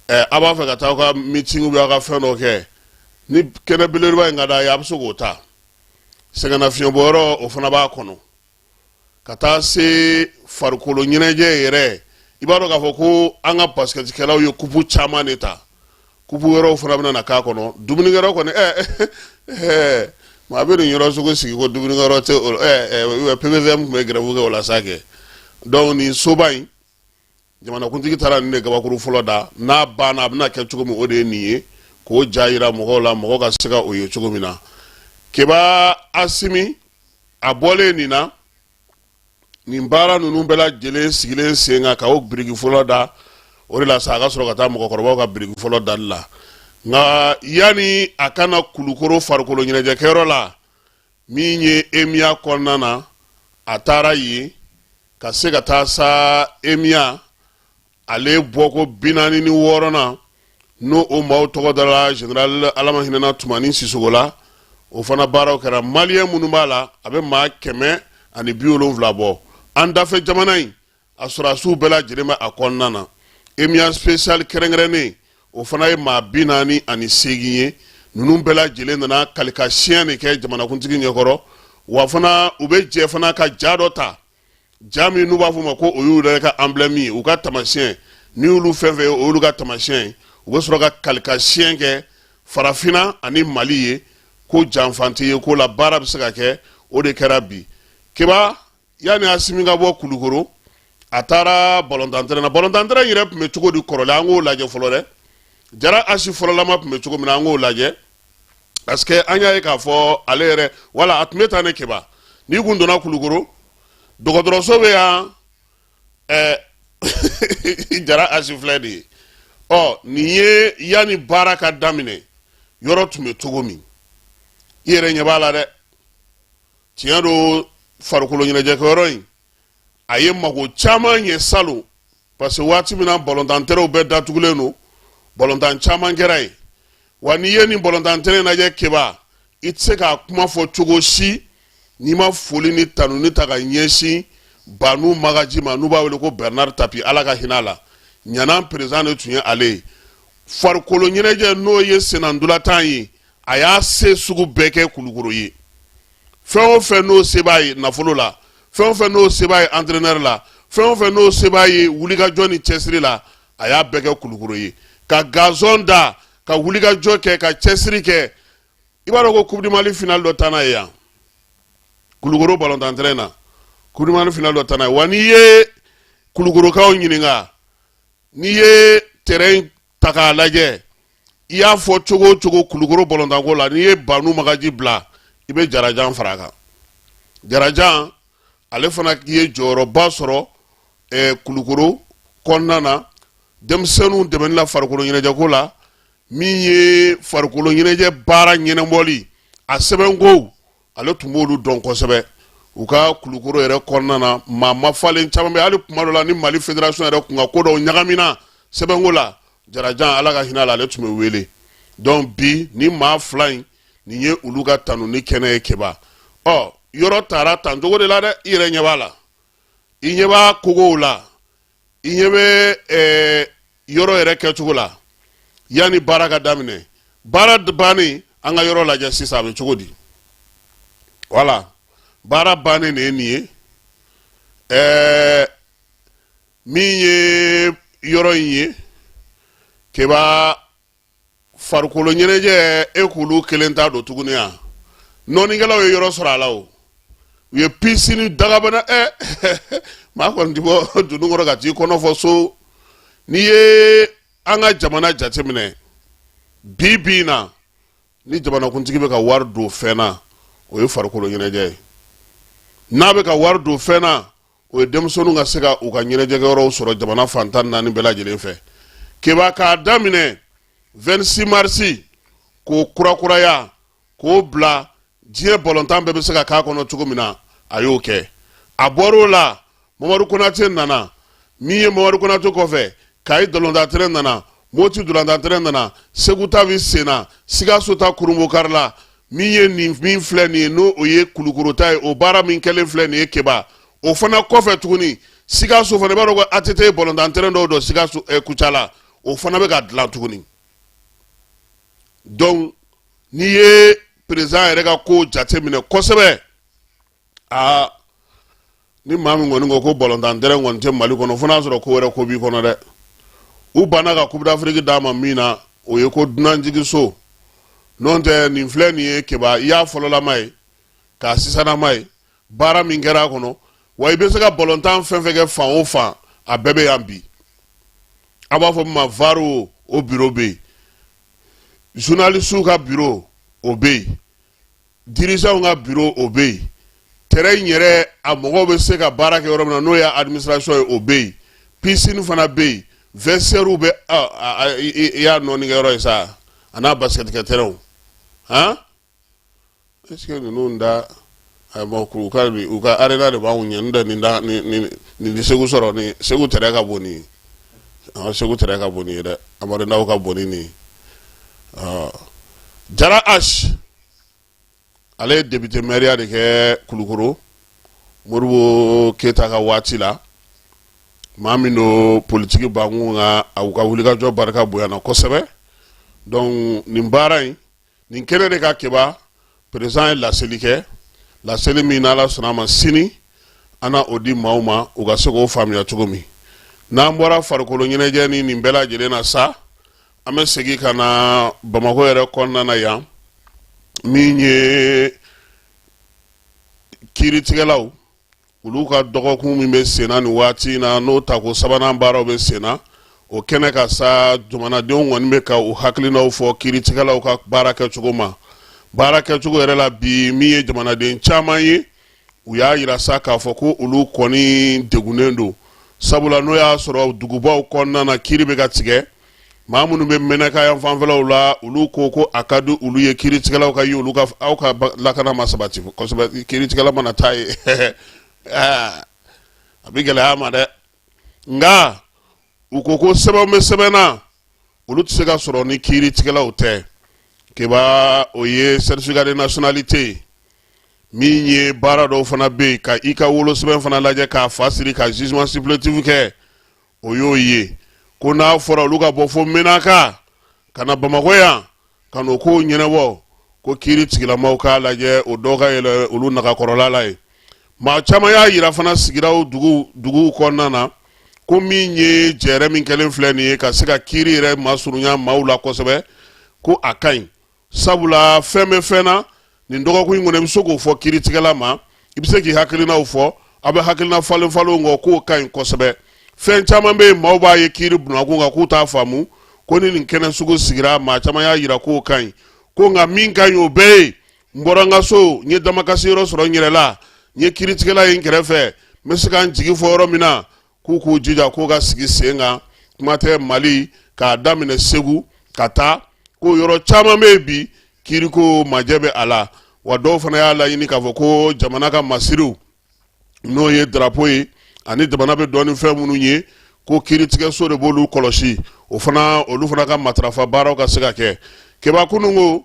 A b'a fɛ ka taa aw ka meeting ou aw ka fɛn dɔ kɛ, ni kɛnɛ belebeleba in ka d'a ye, a bɛ se k'o ta. Sɛgɛnnafiɲɛbɔyɔrɔ, o fana b'a kɔnɔ, ka taa se farikolo ɲɛnajɛ yɛrɛ. I b'a dɔn k'a fɔ ko an ka basikɛtikɛlaw ye kupu caman de ta, kupu wɛrɛw fana bɛna na k'a kɔnɔ. Dumunikɛyɔrɔ kɔni, ɛɛ maa bɛ nin yɔrɔ sugu sigi ko dumunikɛyɔrɔ tɛ o, ɛɛ PVM tun bɛ grève kɛ o la sa kɛ. Donc nin soba in, jamanakuntigi taara nin de gabakuru fɔlɔ da. N'a banna, a bɛna kɛ cogo min, o de ye nin ye, k'o ja yira mɔgɔw la, mɔgɔw ka se ka o ye cogo min na. Keba, Asimi a bɔlen nin na, nin baara ninnu bɛɛ lajɛlen sigilen sen kan ka o biriki fɔlɔ da, o de la sa a ka sɔrɔ ka taa mɔgɔkɔrɔbaw ka biriki fɔlɔ dali la. Nka yanni a ka na Kulukoro farikolo ɲɛnajɛkɛyɔrɔ la, min ye EMIA kɔnɔna na, a taara yen ka se ka taa sa EMIA ale bɔko 46nan, n'o o maaw tɔgɔ dara général Ala ma hinɛna Tumani Sisoko la, o fana baaraw kɛra. Maliyɛn minnu b'a la, a bɛ maa 170 bɔ. An dafɛ jamana in a sɔrɔdasiw bɛɛ lajɛlen bɛ a kɔnɔna na. EMIA spécial kɛrɛnkɛrɛnnen, o fana ye maa 48 ye. Ninnu bɛɛ lajɛlen nana kalika siɲɛ de kɛ jamanakuntigi ɲɛkɔrɔ. Wa fana u bɛ jɛ fana ka ja dɔ ta, ja min n'u b'a fɔ ma ko o y'u yɛrɛ ka emblème ye, u ka taamasiyɛn. N'i y'olu fɛn fɛn ye, o y'olu ka taamasiyɛn ye. U bɛ sɔrɔ ka kalika siɲɛ kɛ farafinna ani Mali ye, ko janfa tɛ ye ko la, baara bɛ se ka kɛ. O de kɛra bi. Keba, yanni Asimi ka bɔ Kulukoro, a taara balontan terrain na. Balontan terrain yɛrɛ tun bɛ cogo di kɔrɔlen? An k'o lajɛ fɔlɔ dɛ. Jara H fɔlɔlama tun bɛ cogo min na, an k'o lajɛ, parce que an y'a ye k'a fɔ ale yɛrɛ wala a tun bɛ taa ne. Keba, n'i kun donna Kulukoro dɔgɔtɔrɔso bɛ yan, Jara H filɛ de ye. Ɔ, nin ye yanni baara ka daminɛ, yɔrɔ tun bɛ cogo min, i yɛrɛ ɲɛ b'a la dɛ. Tiɲɛ don, farikolo ɲɛnajɛkɛyɔrɔ in a ye mago caman ɲɛ salon, parce que waati min na balontan terrainw bɛɛ datugulen don. Balontan caman kɛra yen. Wa n'i ye nin balontan terrain lajɛ Keba, i tɛ se k'a kuma fɔ cogo si n'i ma foli ni tanuni ta ka ɲɛsin Banu Magaji ma, n'u b'a wele ko Bernard Tapie, Ala ka hinɛ a la. Ɲanan président de tun ye ale ye. Farikolo ɲɛnajɛ, n'o ye sennantolatan ye, a y'a se sugu bɛɛ kɛ Kulukoro ye. Fɛn o fɛn n'o se b'a ye nafolo la, fɛn o fɛn n'o se b'a ye entraîneur la, fɛn o fɛn n'o se b'a ye wulikajɔ ni cɛsiri la, a y'a bɛɛ kɛ Kulukoro ye, ka gazon da, ka wulikajɔ kɛ, ka cɛsiri kɛ. I b'a dɔn ko Coupe du Mali finale dɔ tanna ye yan Kulukoro balontan terrain na, Coupe du Mali finale dɔ tanna ye. Wa n'i ye Kulukorokaw ɲininka, n'i ye terrain ta k'a lajɛ, i y'a fɔ cogo o cogo Kulukoro balontanko la, n'i ye Banu Magaji bila, i bɛ Jarajan fara a kan. Jarajan, ale fana ye jɔyɔrɔba sɔrɔ Kulukoro kɔnɔna na denmisɛnninw dɛmɛni la farikolo ɲɛnajɛko la. Min ye farikolo ɲɛnajɛ baara ɲɛnabɔli a sɛbɛnkow, ale tun b'olu dɔn kosɛbɛ u ka Kulukoro yɛrɛ kɔnɔna na. Maa mafalen caman bɛ, hali kuma dɔ la ni Mali fédération yɛrɛ kun ka ko dɔw ɲagamina sɛbɛnko la, Jarajan, Ala ka hinɛ a la, ale tun bɛ wele. Donc bi ni maa fila in, nin ye olu ka tanuni kɛnɛ ye Keba. Ɔ, yɔrɔ taara tan cogo de la dɛ. I yɛrɛ ɲɛ b'a la, i ɲɛ b'a kogow la, i ɲɛ bɛ yɔrɔ yɛrɛ kɛcogo la yanni baara ka daminɛ. Baara bannen, an ka yɔrɔ lajɛ sisan, a bɛ cogo di? Wala baara bannen de ye nin ye. Min ye yɔrɔ in ye Keba, farikolo ɲɛnajɛ, e k'olu kelen ta don tuguni yan. Nɔnnikɛlaw ye yɔrɔ sɔrɔ a la, o u ye piscine dagabana. Maa kɔni ti bɔ dunun kɔrɔ ka t'i kɔnɔ fɔ so. N'i ye an ka jamana jateminɛ bi bi in na, ni jamanakuntigi bɛ ka wari don fɛn na, o ye farikolo ɲɛnajɛ ye. N'a bɛ ka wari don fɛn na, o ye denmisɛnninw ka se ka u ka ɲɛnajɛkɛyɔrɔw sɔrɔ jamana fan 14 bɛɛ lajɛlen fɛ. Keba, k'a daminɛ 26 mars k'o kurakuraya, k'o bila diɲɛ balontan bɛɛ bɛ se ka k'a kɔnɔ cogo min na, a y'o kɛ. A bɔr'o la, Mamadu Konate nana. Min ye Mamadu Konate kɔfɛ, Kayi balontan terrain nana, Moti balontan terrain nana, Segu ta bɛ sen na, Sikaso ta kurunbonkari la. Min ye nin min filɛ nin ye, n'o o ye Kulukoro ta ye, o baara min kɛlen filɛ nin ye Keba, o fana kɔfɛ tuguni, Sikaso fana, i b'a dɔn ko ATT ye balontan terrain dɔw jɔ Sikaso, Kucala, o fana bɛ ka dilan tuguni. Donc n'i ye président yɛrɛ ka ko jateminɛ kosɛbɛ, aa, ni maa min kɔni ko ko balontan terrain kɔni tɛ Mali kɔnɔ, fo n'a sɔrɔ ko wɛrɛ ko b'i kɔnɔ dɛ. U banna ka Coupe d'Afrique d'a ma min na, o ye ko dunanjiginso. N'o tɛ, nin filɛ nin ye Keba, i y'a fɔlɔlama ye k'a sisanama ye, baara min kɛra a kɔnɔ. Wa i bɛ se ka balontan fɛn fɛn kɛ fan o fan, a bɛɛ bɛ yan bi. A b'a fɔ min ma VAR, o bureau bɛ yen, journalistew ka bureau, o bɛ yen, dirigeants ka bureau, o bɛ yen, terrain in yɛrɛ, a mɔgɔw bɛ se ka baara kɛ yɔrɔ min na, n'o ye administration ye, o bɛ yen, piscine fana bɛ yen, vestiaire bɛ. I y'a nɔɔni kɛ yɔrɔ ye sa, a n'a basket kɛ terrain. Han, est ce que ninnu da bon, u ka arena de b'anw ɲɛ. N'o tɛ nin da nin nin Segu sɔrɔ, ni Segu terrain ka bon nin ye. Segu terrain ka bon nin ye dɛ. Amadu Ndaw ka bon ni nin ye. Jara H, ale ye député maire de kɛ Kulukoro Modibo Keyita ka waati la. Maa min don politiki bankun ka, u ka wulikajɔ barika bonyana kosɛbɛ. Donc nin baara in, nin kɛnɛ de ka Keba, président ye laseli kɛ, laseli min n'Ala sɔnna a ma, sini an na o di maaw ma, u ka se k'o faamuya cogo min. N'an bɔra farikolo ɲɛnajɛ ni nin bɛɛ lajɛlen na sa, an bɛ segin ka na Bamakɔ yɛrɛ kɔnɔna na yan. Min ye kiiritigɛlaw, olu ka dɔgɔkun min bɛ senna nin waati in na, n'o tako sabanan baaraw bɛ senna, o kɛnɛ kan sa, jamanadenw kɔni bɛ ka u hakilinaw fɔ kiiritigɛlaw ka baara kɛcogo ma, baara kɛcogo yɛrɛ la bi. Min ye jamanaden caman ye, u y'a yira sa k'a fɔ ko olu kɔni degunnen don, sabula n'o y'a sɔrɔ dugubaw kɔnɔna na, kiiri bɛ ka tigɛ. Maa minnu bɛ Mɛnaka yan fanfɛlaw la, olu ko ko a ka di olu ye kiiritigɛlaw ka ye olu ka aw ka lakana ma sabati kosɛbɛ. Kiiritigɛla mana taa ye, a bɛ gɛlɛya ma dɛ. Nka u ko ko sɛbɛn bɛ sɛbɛn na, olu tɛ se ka sɔrɔ ni kiiritigɛlaw tɛ. Keba, o ye certificat de nationalité ye. Min ye baara dɔw fana bɛ yen, ka i ka wolosɛbɛn fana lajɛ k'a fa siri ka jugement supplétif kɛ, o y'o ye. Ko n'a fɔra olu ka bɔ fo Menaka ka na Bamakɔ yan ka n'o kow ɲɛnabɔ, ko kiiri tigilamaw k'a lajɛ o dɔw ka yɛlɛ olu nagakɔrɔla la yen. Maa caman y'a yira fana sigidaw duguw kɔnɔna na ko min ye jɛrɛ min kɛlen filɛ nin ye ka se ka kiiri yɛrɛ masurunya maaw la kosɛbɛ, ko a ka ɲi, sabula fɛn bɛ fɛn na nin dɔgɔkun in kɔnɔ, i bɛ se k'o fɔ kiiritigɛla ma, i bɛ se k'i hakilinaw fɔ, a bɛ hakilina falen falenw kɔ, k'o ka ɲi kosɛbɛ. Fɛn caman bɛ yen, maaw b'a ye kiiri bunakun kan k'u t'a faamu, ko ni nin kɛnɛ sugu sigira, maa caman y'a yira k'o ka ɲi. Ko nka min ka ɲi o bɛɛ ye, n bɔra n ka so, n ye damakasi yɔrɔ sɔrɔ n yɛrɛ la, n ye kiiritigɛla ye n kɛrɛfɛ, n bɛ se ka n jigi fɔ yɔrɔ min na, k'u k'u jija k'o ka sigi sen kan. Kuma tɛ Mali k'a daminɛ Segu ka taa, ko yɔrɔ caman bɛ yen bi, kiiriko majɛ bɛ a la. Wa dɔw fana y'a laɲini k'a fɔ ko jamana ka masiriw, n'o ye drapeau ye ani jamana bɛ dɔn ni fɛn minnu ye, ko kiiritigɛso de b'olu kɔlɔsi, o fana olu fana ka matarafa baaraw ka se ka kɛ. Keba, kunun ko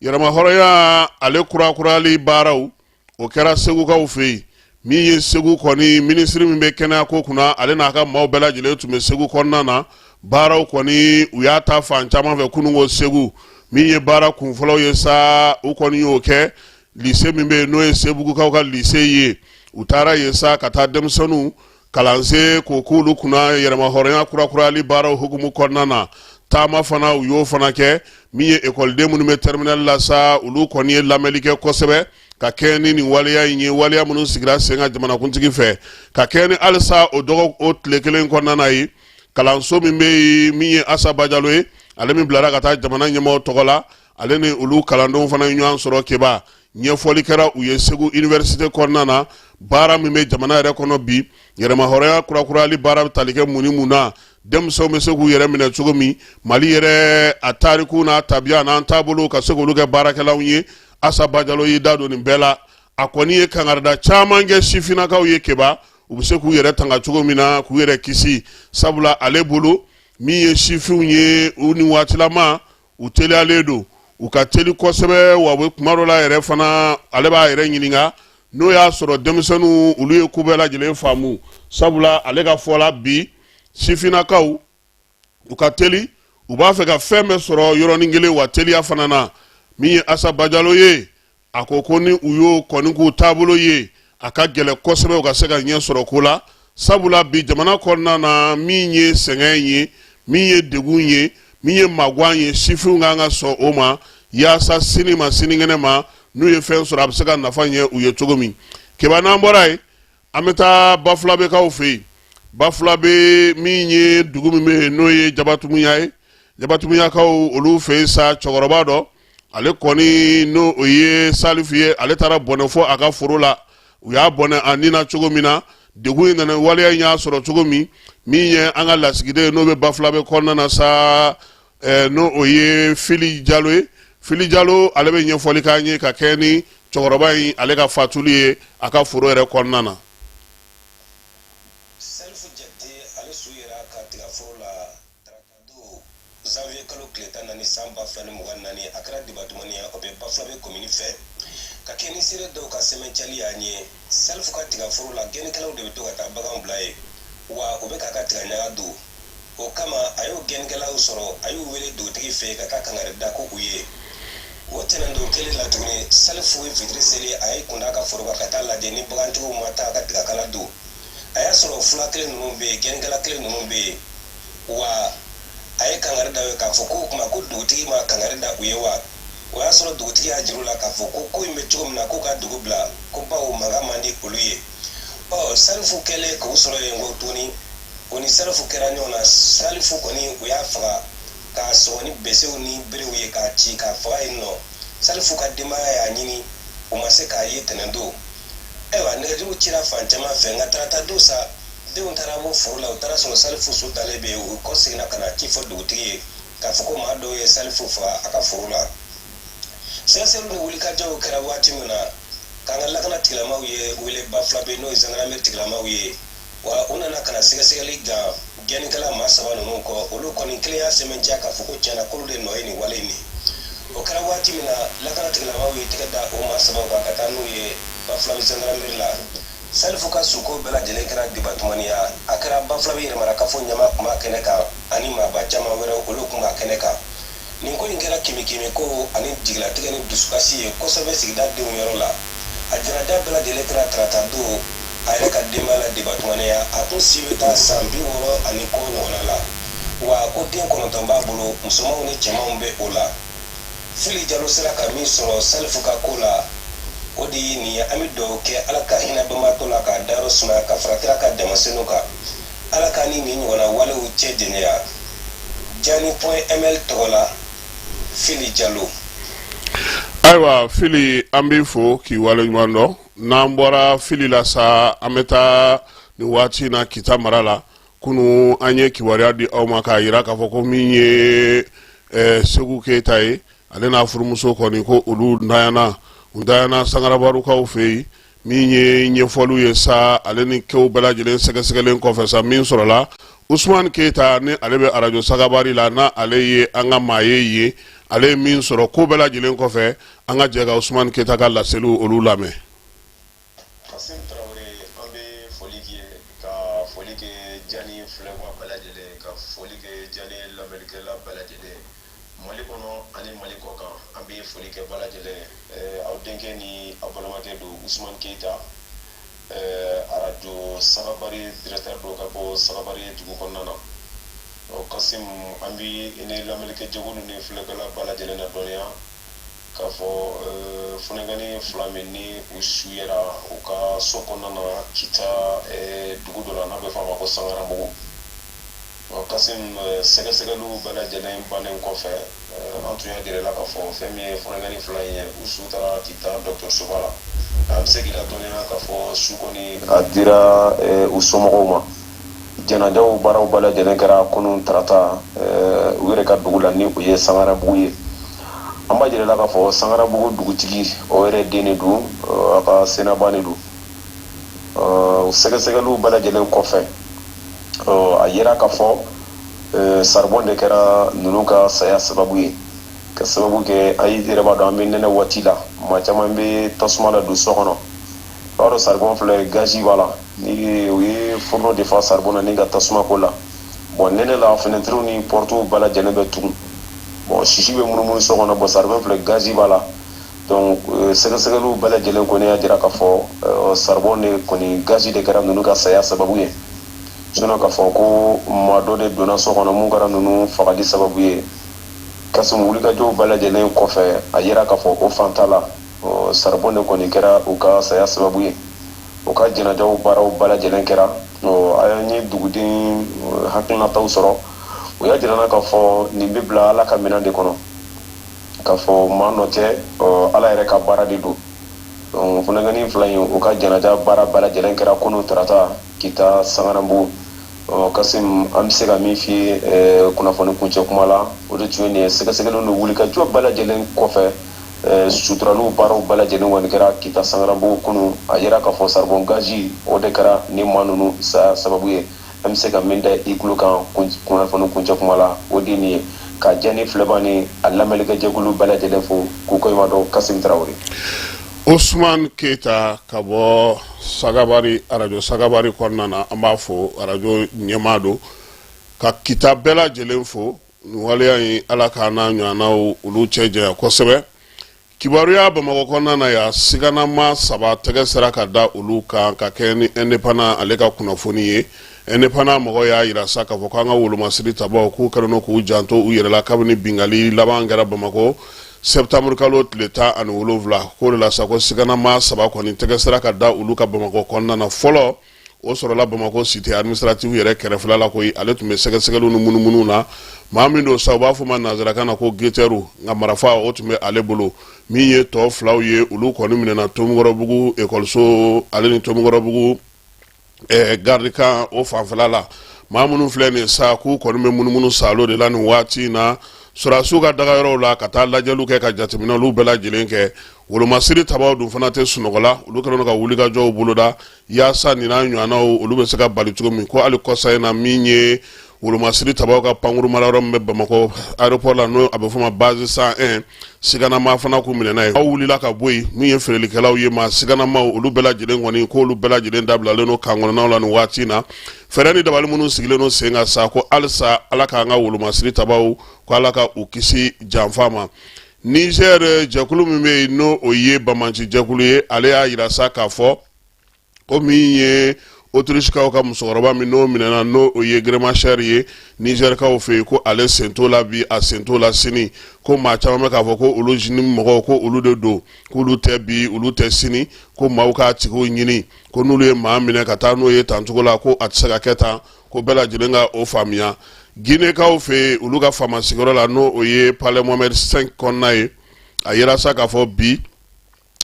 yɛrɛmahɔrɔnya ale kurakurali baaraw, o kɛra Segukaw fɛ yen. Min ye Segu kɔni minisiri min bɛ kɛnɛya ko kunna, ale n'a ka maaw bɛɛ lajɛlen tun bɛ Segu kɔnɔna na. Baaraw kɔni, u y'a ta fan caman fɛ kunun ko Segu. Min ye baara kunfɔlɔw ye sa, u kɔni y'o kɛ lycée min bɛ yen, n'o ye Segukaw ka lycée ye. U taara yen sa ka taa denmisɛnninw kalansen k'o k'olu kunna yɛrɛmahɔrɔnya kurakurali baaraw hukumu kɔnɔna na. Taama fana, u y'o fana kɛ. Min ye ekɔliden minnu bɛ terminale la sa, olu kɔni ye lamɛnli kɛ kosɛbɛ ka kɛɲɛ ni nin waleya in ye, waleya minnu sigira sen kan jamanakuntigi fɛ. Ka kɛɲɛ ni halisa o dɔgɔ o tile kelen kɔnɔna na ye, kalanso min bɛ yen, min ye Asa Bajalo ye, ale min bilara ka taa jamana ɲɛmɔgɔ tɔgɔ la, ale ni olu kalandenw fana ye ɲɔgɔn sɔrɔ. Keba, ɲɛfɔli kɛra u ye Segu université kɔnɔna na, baara min bɛ jamana yɛrɛ kɔnɔ bi, yɛrɛmahɔrɔnya kurakurali baara bɛ tali kɛ mun ni mun na, denmisɛnw bɛ se k'u yɛrɛ minɛ cogo min, Mali yɛrɛ a tariku n'a tabiya n'an taabolo, ka se k'olu kɛ baarakɛlaw ye. Asa Bajalo y'i da don nin bɛɛ la. A kɔni ye kangarida caman kɛ sifinnakaw ye, Keba, u bɛ se k'u yɛrɛ tanga cogo min na, k'u yɛrɛ kisi, sabula ale bolo, min ye sifinw ye, u ni waatilama u teliyalen don, u ka teli kosɛbɛ. Wa bɛ kuma dɔ la yɛrɛ fana, ale b'a yɛrɛ ɲininka n'o y'a sɔrɔ denmisɛnninw olu ye ko bɛɛ lajɛlen faamu, sabula ale ka fɔ la bi, sifinnakaw u ka teli, u b'a fɛ ka fɛn bɛɛ sɔrɔ yɔrɔnin kelen, wa teliya fana na. Min ye Asa Bajalo ye, a ko ko ni u y'o kɔni k'u taabolo ye, a ka gɛlɛn kosɛbɛ u ka se ka ɲɛ sɔrɔ ko la, sabula bi jamana kɔnɔna na, min ye sɛgɛn ye, min ye degun ye, min ye magan ye, sifinw kan ka sɔn o ma, yaasa sini ma sinikɛnɛ ma, n'u ye fɛn sɔrɔ, a bɛ se ka nafa ɲɛ u ye cogo min. Keba, n'an bɔra yen, an bɛ taa Bafulabekaw fɛ yen. Bafulabe, min ye dugu min bɛ yen, n'o ye Jabatumuya ye, Jabatumuyakaw olu fɛ yen sa, cɛkɔrɔba dɔ, ale kɔni n'o o ye Salifu ye, ale taara bɔnɛ fɔ a ka foro la. U y'a bɔnɛ a ni na cogo min na, degun in nana, waleya in y'a sɔrɔ cogo min, min ye an ka lasigiden n'o bɛ Bafulabe kɔnɔna na sa, n'o o ye Fili Jalo ye, Fili Jalo, ale bɛ ɲɛfɔli k'an ye ka kɛ ni cɛkɔrɔba in ale ka fatuli ye a ka foro yɛrɛ kɔnɔna na. Salifu Jakite, ale su yera a ka tigaforo la taratadon zanviye kalo tile 14 san 2024. A kɛra Dibatumaniya, o bɛ Bafulabe komini fɛ. Ka kɛ ni seere dɔw ka sɛmɛncɛli y'an ye, Salifu ka tigaforo la, gɛnnikɛlaw de bɛ to ka taa baganw bila yen, wa u bɛ k'a ka tigaɲaga dun. O kama a y'o gɛnnikɛlaw sɔrɔ, a y'u wele dugutigi fɛ ka taa kangari da ko u ye. O tɛnɛndon kelen la tuguni, Salifu ye fitiri seli, a y'i kunda a ka foro kan ka taa lajɛ ni bagantigiw ma taa ka tigakala dun. A y'a sɔrɔ fula kelen ninnu bɛ yen, gɛnnikɛla kelen ninnu bɛ yen, wa a ye kangari da u ye k'a fɔ k'o tuma ko dugutigi ma kangari da u ye wa. O y'a sɔrɔ dugutigi y'a jir'u la k'a fɔ ko ko in bɛ cogo min na, k'u ka dugu bila, ko bawo mankan man di olu ye. Ɔ Salifu kɛlen k'u sɔrɔ yen ko tuguni, o ni Salifu kɛra ɲɔgɔn na. Salifu kɔni, u y'a faga k'a sɔgɔ ni besew ni berew ye, k'a ci k'a faga yen nɔ. Salifu ka denbaya y'a ɲini, u ma se k'a ye tɛnɛndon. Ayiwa, nɛgɛjuru cira fan caman fɛ, nka tarata don sa, denw taara bɔ foro la, u taara sɔrɔ Salifu su dalen bɛ yen. U kɔseginna ka na ci fɔ dugutigi ye k'a fɔ ko maa dɔw ye Salifu faga a ka foro la. Sɛgɛsɛgɛliw ni wulikajɔw kɛra waati min na, k'an ka lakana tigilamaw ye wele Bafulabe, n'o ye zandarameri tigilamaw ye, wa u nana ka na sɛgɛsɛgɛli gan. gɛnnikɛla maa saba ninnu kɔ, olu kɔni kelen y'a sɛmɛntiya k'a fɔ ko tiɲɛna k'olu de nɔ ye nin wale in ye. O kɛra waati min na, lakana tigilamaaw ye tɛgɛ da o maa sabaw kan ka taa n'u ye Bafulabe zandarameri la. Salifu ka suko bɛɛ lajɛlen kɛra dibatumaniya. A kɛra Bafulabe yɛrɛmarakafo ɲɛmaa tun b'a kɛnɛ kan ani maaba caman wɛrɛw, olu tun b'a kɛnɛ kan. Nin ko in kɛra kemikemi ko ani jigilatigɛ ni dusukasi ye kosɛbɛ sigida denw yɔrɔ la. A janaja bɛɛ lajɛlen kɛra tarata don a yɛrɛ ka denbaya la Dibatumaniya. A kun si bɛ taa san 60 ani kɔ ɲɔgɔnna la, wa ko den 9 b'a bolo, musomanw ni cɛmanw bɛ o la. Fili Jalo sera ka min sɔrɔ Salifu ka ko la, o de ye nin ye. An bɛ dugawu kɛ Ala ka hinɛ banbaatɔ la k'a dayɔrɔ sumaya ka fara kira ka jama senu kan. Ala k'an ni nin ɲɔgɔnna walew cɛ janya. Jani point ml tɔgɔ la, Fili Jalo. Ayiwa Fili, an b'i fo k'i waleɲuman dɔn. N'an bɔra Fili la sa, an bɛ taa nin waati in na Kita mara la. Kunun an ye kibaruya di aw ma k'a jira k'a fɔ ko min ye Segu Keyita ye, ale n'a furumuso kɔni ko olu ntanyana, u ntanyana Sangarabarukaw fɛ yen. Min ye ɲɛfɔliw ye sa, ale ni kow bɛɛ lajɛlen sɛgɛsɛgɛlen kɔfɛ sa, min sɔrɔla Usumani Keyita ni ale bɛ arajo Sagabari la, n'a ale ye an ka maa ye yen, ale ye min sɔrɔ ko bɛɛ lajɛlen kɔfɛ, an ka jɛ ka Usumani Keyita ka laseliw olu lamɛn. Kasim Tarawele, an bɛ foli k'i ye, ka foli kɛ Jani filɛbaga bɛɛ lajɛlen, ka foli kɛ Jani lamɛnnikɛla bɛɛ lajɛlen Mali kɔnɔ ani Mali kɔ kan. An bɛ foli kɛ bɛɛ lajɛlen ye. Aw denkɛ ni aw balimakɛ don, Usumani Keyita, arajo Sagabari directeur don ka bɔ Sagabari dugu kɔnɔna na. Ɔ Kasim, an bɛ i ni lamɛnnikɛjɛkulu ni filɛkɛla bɛɛ lajɛlen ladɔnniya k'a fɔ funankɛnin fila min ni u su yera u ka so kɔnɔna na Kita dugu dɔ la n'a bɛ fɔ a ma ko Sangaranbugu. Ɔ Kasim, sɛgɛsɛgɛliw bɛɛ lajɛlen bannen kɔfɛ, an tun y'a jira i la k'a fɔ fɛn min ye funankɛnin fila in ye, u su taara Kita dɔgɔtɔrɔsoba la. An bɛ se k'i ladɔnniya k'a fɔ su kɔni a dira u somɔgɔw ma. Janajaw baaraw bɛɛ lajɛlen kɛra kunun tarata u yɛrɛ ka dugu la ni o ye Sangarabugu ye. An b'a jira i la k'a fɔ Sangarabugu dugutigi o yɛrɛ den de don, a ka senaba de don. Sɛgɛsɛgɛliw bɛɛ lajɛlen kɔfɛ, a yera k'a fɔ saribɔn de kɛra ninnu ka saya sababu ye, ka sababu kɛ a yɛrɛ b'a dɔn an bɛ nɛnɛ waati la, maa caman bɛ tasuma ladon so kɔnɔ. I b'a dɔn saribɔn filɛ, gazi b'a la, ni u ye fourneau de fa saribɔn na ni ka tasuma k'o la. Bon nɛnɛ la, fenɛtiriw ni pɔrɔtiw bɛɛ lajɛlen bɛ tugun, bon sisi bɛ munumunu so kɔnɔ. Bon saribɔn filɛ, gazi b'a la. Donc sɛgɛsɛgɛliw bɛɛ lajɛlen kɔni y'a jira k'a fɔ saribɔn de kɔni, gazi de kɛra ninnu ka saya sababu ye. Sinon k'a fɔ ko maa dɔ de donna so kɔnɔ mun kɛra ninnu fagali sababu ye, Kasim, wulikajɔw bɛɛ lajɛlen kɔfɛ, a yera k'a fɔ o fan t'a la. Saribɔn de kɔni kɛra u ka saya sababu ye. U ka janajaw baaraw bɛɛ lajɛlen kɛra. An ye duguden hakilinataw sɔrɔ, u y'a jira an na k'a fɔ nin bɛ bila Ala ka minɛn de kɔnɔ, k'a fɔ maa nɔ tɛ, Ala yɛrɛ ka baara de don. Donc funankɛnin fila in, u ka janaja baara bɛɛ lajɛlen kɛra kunun tarata Kita Sangaranbugu. Kasim, an bɛ se ka min f'i ye kunnafoni kuncɛ kuma la, o de tun ye nin ye. Sɛgɛsɛgɛliw ni wulikajɔ bɛɛ lajɛlen kɔfɛ, suturaliw baaraw bɛɛ lajɛlen kɔni kɛra Kita Sangaranbugu kunun. A yera k'a fɔ saribɔn gazi, o de kɛra ni maa ninnu saya sababu ye. An bɛ se ka min da i tulo kan kunnafoni kuncɛ kuma la, o de ye nin ye. Ka Jani filɛbaa ni a lamɛnnikɛjɛkulu bɛɛ lajɛlen fo k'u koɲuman dɔn. Kasim Tarawele. Usumani Keyita ka bɔ Sagabari, arajo Sagabari kɔnɔna na, an b'a fo, arajo ɲɛmaa don, ka Kita bɛɛ lajɛlen fo. Nin waleya in, Ala k'a n'a ɲɔgɔnnaw olu cɛ janya kosɛbɛ. Kibaruya Bamakɔ kɔnɔna na yan, siganama saba tɛgɛ sera ka da olu kan ka kɛ ni Indépendant ale ka kunnafoni ye. Indépendant mɔgɔ y'a jira sa k'a fɔ k'an ka wolomasiri tabaw k'u kɛlen don k'u janto u yɛrɛ la kabini binkanni laban kɛra Bamakɔ septembre kalo tile 17. K'o de la sa ko siganama saba kɔni tɛgɛ sera ka da olu kan Bamakɔ kɔnɔna na. Fɔlɔ, o sɔrɔla Bamakɔ cité administrative yɛrɛ kɛrɛfɛla la koyi. Ale tun bɛ sɛgɛsɛgɛliw ni munumunu na. Maa min don sa, u b'a fɔ ma nanzarakan na ko guetteur, nka marafa o tun bɛ ale bolo. Min ye tɔ filaw ye, olu kɔni minɛna Tomikɔrɔbugu ekɔliso ale ni Tomikɔrɔbugu garde camp o fanfɛla la. Maa minnu filɛ nin sa, k'u kɔni bɛ munumunu saalo de la nin waati in na. sɔrɔdasiw ka dagayɔrɔw la ka taa lajɛliw kɛ ka jateminɛ olu bɛɛ lajɛlen kɛ. Wolomasiri tabaw dun fana tɛ sunɔgɔ la, olu kɛlen don ka wulikajɔw boloda yaasa nin n'a ɲɔgɔnnaw olu bɛ se ka bali cogo min. Ko hali kɔsa in na, min ye wolomasiri tabaw ka pankuru marayɔrɔ min bɛ Bamakɔ aéroport la, n'o a bɛ fɔ ma base 101, siganama fana kun minɛna yen. Aw wulila ka bɔ yen, min ye feerelikɛlaw ye, maa siganamaw, olu bɛɛ lajɛlen kɔni, k'olu bɛɛ lajɛlen dabilalen don kan kɔnɔnaw la nin waati in na. Fɛɛrɛ ni dabali minnu sigilen don sen kan sa, ko halisa Ala k'an ka wolomasiri tabaw, ko Ala ka u kisi janfa ma. Niger jɛkulu min bɛ yen, n'o o ye banbaanci jɛkulu ye, ale y'a yira sa k'a fɔ ko min ye Autrichekaw ka musokɔrɔba min n'o minɛna, n'o o ye Gremascher ye Nigerkaw fɛ yen, ko ale sen t'o la bi, a sen t'o la sini. Ko maa caman bɛ k'a fɔ ko olu JNIM mɔgɔw, ko olu de don, k'olu tɛ bi, olu tɛ sini, ko maaw k'a tigiw ɲini, ko n'olu ye maa minɛ ka taa n'o ye tancogo la, ko a tɛ se ka kɛ tan, ko bɛɛ lajɛlen ka o faamuya. Ginekaw fɛ yen, olu ka faama sigiyɔrɔ la, n'o o ye Palais Mohamed V kɔnɔna ye, a yira sa k'a fɔ bi,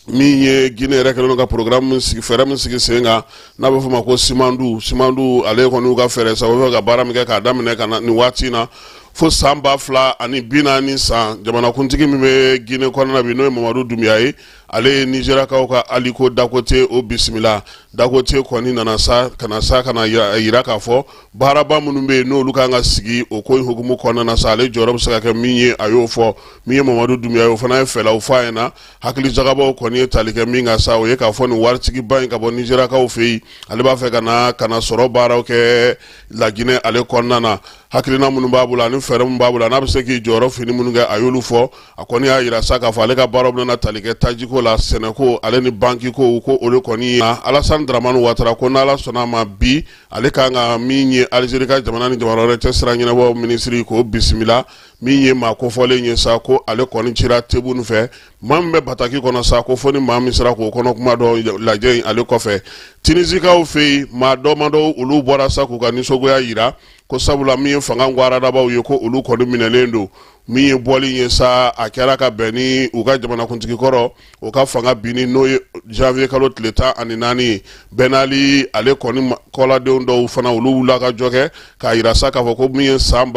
min ye Guinée yɛrɛ kɛlen don ka programme min sigi, fɛɛrɛ min sigi sen kan, n'a bɛ f'o ma ko Simandu. Simandu ale kɔni y'u ka fɛɛrɛ sa, u bɛ fɛ ka baara min kɛ k'a daminɛ ka na nin waati in na fo san 2040 san. Jamanakuntigi min bɛ Guinée kɔnɔna bi, n'o ye Mamadu Dunbiya ye, ale ye Nizeriyakaw ka Aliko Dangote o bisimila. Dangote kɔni nana sa ka na sa ka na yira k'a fɔ baaraba minnu bɛ yen, n'olu kan ka sigi o ko in hukumu kɔnɔna na sa, ale jɔyɔrɔ bɛ se ka kɛ min ye, a y'o fɔ. Min ye Mamadu Dunbiya ye, o fana ye fɛlaw fɔ a ɲɛna. Hakili jagabɔw kɔni ye tali kɛ min kan sa, o ye k'a fɔ nin waritigiba in ka bɔ Nizeriyakaw fɛ yen, ale b'a fɛ ka na ka na sɔrɔ baaraw kɛ Laginɛ ale kɔnɔna na. Hakilina minnu b'a bolo ani fɛɛrɛ minnu b'a bolo, a n'a bɛ se k'i jɔyɔrɔ fini minnu kɛ, a y'olu fɔ. A kɔni y'a yira sa k'a fɔ ale ka baaraw bɛna tali kɛ tajiko la, sɛnɛko ale ni bankiko, ko o de kɔni ye. Alassane Dramane Ouattara ko n'Ala sɔnna a ma, bi ale kan ka min ye Algérie ka jamana ni jamana wɛrɛ cɛ sira ɲɛnabɔ minisiri k'o bisimila. Min ye maa kofɔlen ye sa, ko ale kɔni cira Tebboune fɛ, maa min bɛ bataki kɔnɔ sa, ko fo ni maa min sera k'o kɔnɔ kuma dɔn lajɛ in ale kɔfɛ. Tunisikaw fɛ yen, maa dɔmadɔ olu bɔra sa k'u ka nisɔngoya yira, ko sabula min ye fanga gwaradabaw ye, ko olu kɔni minɛlen don. Min ye bɔli ye sa, a kɛra ka bɛn ni u ka jamanakuntigi kɔrɔ o ka fanga binni, n'o ye janvier kalo tile 14 ye. Ben Ali ale kɔni kɔladenw dɔw fana, olu wulila ka jɔ kɛ k'a yira sa k'a fɔ ko min ye san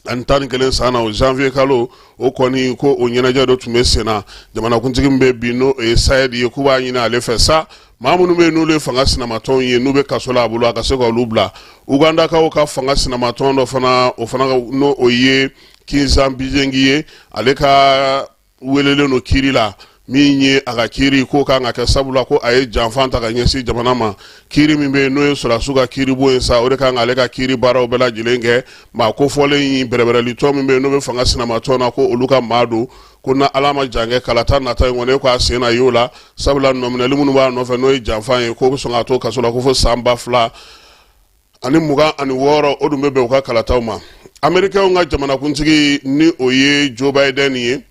2011 san na, o janvier kalo o kɔni, ko o ɲɛnajɛ dɔ tun bɛ sen na. Jamanakuntigi min bɛ bi, n'o ye Sayɛdi ye, k'u b'a ɲini ale fɛ sa, maa minnu bɛ yen n'olu ye fanga sinamatɔnw ye, n'u bɛ kaso la a bolo, a ka se ka olu bila. Ugandakaw ka fanga sinamatɔn dɔ fana, o fana n'o o ye Kizza Besigye ye, ale ka welelen don kiiri la. Min ye a ka kiiri ko kan ka kɛ, sabula ko a ye janfa ta ka ɲɛsin jamana ma. Kiiri min bɛ yen, n'o ye sɔrɔdasiw ka kiiribon ye sa, o de kan k'ale ka kiiri baaraw bɛɛ lajɛlen kɛ. Maa kofɔlen in, bɛrɛbɛrɛlitɔn min bɛ yen n'o bɛ fanga sinamatɔn na, ko olu ka maa don, ko na Ala ma jan kɛ, kalata nata in kɔni, k'a sen na y'o la, sabula nɔminɛli minnu b'a nɔfɛ, n'o ye janfa ye, k'o bɛ sɔn k'a to kaso la ko fo san 2026. O dun bɛ bɛn u ka kalataw ma. Amerikɛnw ka jamanakuntigi, ni o ye Joe Biden ye,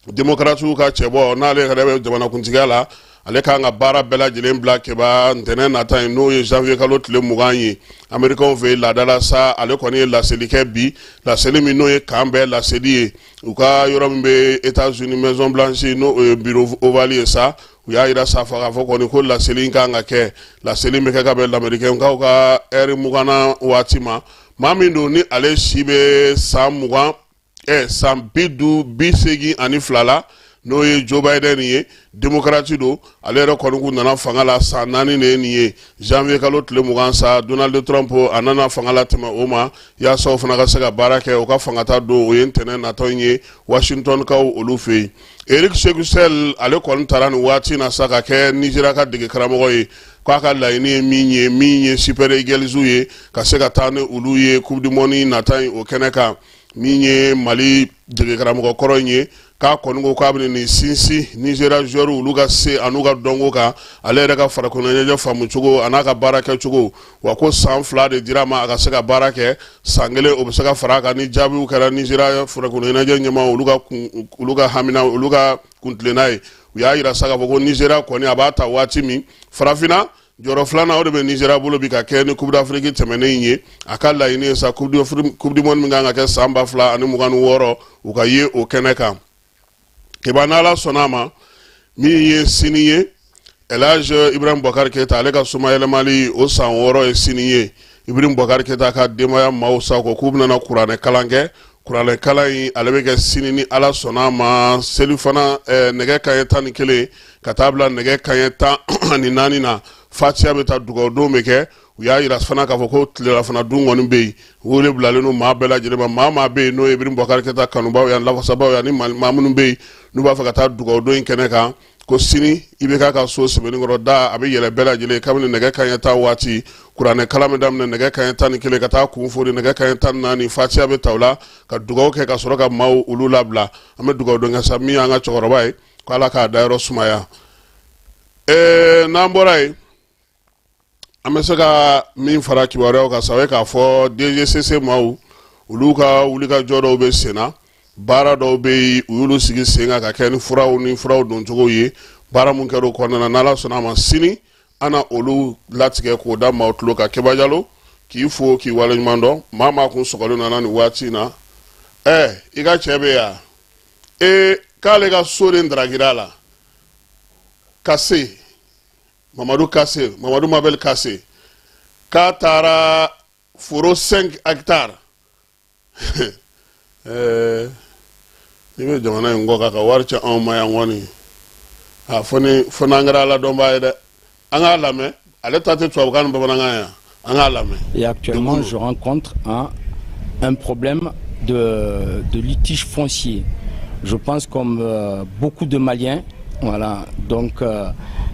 démocratew ka cɛbɔ, n'ale yɛrɛ bɛ jamanakuntigiya la, ale kan ka baara bɛɛ lajɛlen bila keba ntɛnɛn nata in, n'o ye janvier kalo tile 20 ye Amerikɛnw fɛ laadala sa. Ale kɔni ye laseli kɛ bi, laseli min n'o ye kan bɛɛ laseli ye u ka yɔrɔ min bɛ États-Unis, Maison Blanche, n'o ye bureau ovale ye sa. U y'a yira sa k'a fɔ kɔni ko laseli in kan ka kɛ, laseli bɛ kɛ ka bɛn lamerikɛnkaw ka ɛri mugannan waati ma. Maa min don ni ale si bɛ san 20, san 82 la, n'o ye Joe Biden ye, démocrate don. Ale yɛrɛ kɔni kun nana fanga la san 4 de ye nin ye, janvier kalo tile 20 sa. Donald Trump a nana fanga la tɛmɛ o ma, yaasa o fana ka se ka baara kɛ. O ka fangata don, o ye ntɛnɛn natɔ in ye Washington kaw olu fɛ yen. Eric Sékou ale kɔni taara nin waati na sa ka kɛ Nigeria ka dege karamɔgɔ ye, k'a ka laɲini ye min ye Super Eagles ye, ka se ka taa ni olu ye Coupe du monde nata in o kɛnɛ kan. Min ye Mali dege karamɔgɔ kɔrɔ in ye, k'a kɔni ko k'a bɛna nin sinsin Nigeria joueurs olu ka se an'u ka dɔnko kan, ale yɛrɛ ka farikolo ɲɛnajɛ faamu cogo an'a ka baara kɛcogo wa. Ko san 2 de dira a ma a ka se ka baara kɛ, san kelen o bɛ se ka fara a kan ni jaabiw kɛra Nigeria farikolo ɲɛnajɛ ɲɛmaa olu ka hamina, olu ka kuntilenna ye. U y'a yira sa k'a fɔ ko Nigeria kɔni a b'a ta waati min farafinna jɔyɔrɔ filanan, o de bɛ Nigeria bolo bi ka kɛ ni Coupe d'Afrique tɛmɛnen in ye. A ka laɲini ye sa, Coupe du monde min kan ka kɛ san 2026, u ka ye o kɛnɛ kan. Keba, n'Ala sɔnna a ma, min ye sini ye, El Hadj Ibrahim Boubacar Keita ale ka somayɛlɛmali o san 6 ye sini ye. Ibrahim Boubacar Keita ka denbaya maaw sa ko k'u bɛna kuranɛ kalan kɛ. Kuranɛkalan in ale bɛ kɛ sini ni Ala sɔnna a ma selifana nɛgɛ kanɲɛ 11 ka taa bila nɛgɛ kanɲɛ 14 na fatiya bɛ ta dugawudon bɛ kɛ u y'a jira fana k'a fɔ ko tilelafana dun kɔni bɛ yen wele bilalen don maa bɛɛ lajɛlen ma maa maa bɛ yen n'o ye Ibrahim Boubacar Keita kanubaaw ye ani lafasabaaw ye ani maa minnu bɛ yen n'u b'a fɛ ka taa dugawudon in kɛnɛ kan ko sini IBK ka so Sebenikɔrɔ da a bɛ yɛlɛ bɛɛ lajɛlen kabini nɛgɛ kanɲɛ 10 waati kuranɛ kalan bɛ daminɛ nɛgɛ kanɲɛ 11 ka taa kun fori nɛgɛ kanɲɛ 14 fatiya bɛ ta o la ka dugawu kɛ ka sɔrɔ ka maaw olu labila an bɛ dugawudon kɛ sa min y'an ka cɛkɔrɔba ye ko Ala k'a dayɔrɔ sumaya ɛɛ n'an bɔra yen an bɛ se ka min fara kibaruyaw kan sa o ye k'a fɔ DGCC maaw olu ka wulikajɔ dɔw bɛ sen na baara dɔw bɛ yen u y'olu sigi sen kan ka kɛ ni furaw ni furaw doncogo ye baara mun kɛra o kɔnɔna na n'Ala sɔnna a ma sini an na olu latigɛ k'o da maaw tulo kan Keba Jalo k'i fo k'i waleɲuman dɔn maa maa kun sɔgɔlen nana nin waati in na ɛ i ka cɛ bɛ yan ee k'ale ka so de darakira a la ka se Mamadu Kase Mamadu Mabel Kase k'a taara foro 5 hectares ɛɛ n'i bɛ jamana in kɔ kan ka wari ci anw ma yan kɔni a fo ni fo n'an kɛra ala dɔnbaa ye dɛ an k'a lamɛn ale ta tɛ tubabukan ni bamanankan ye an k'a lamɛn. Et actuellement, je rencontre un problème de litige foncier. Je pense comme beaucoup de Maliens, voilà. Donc,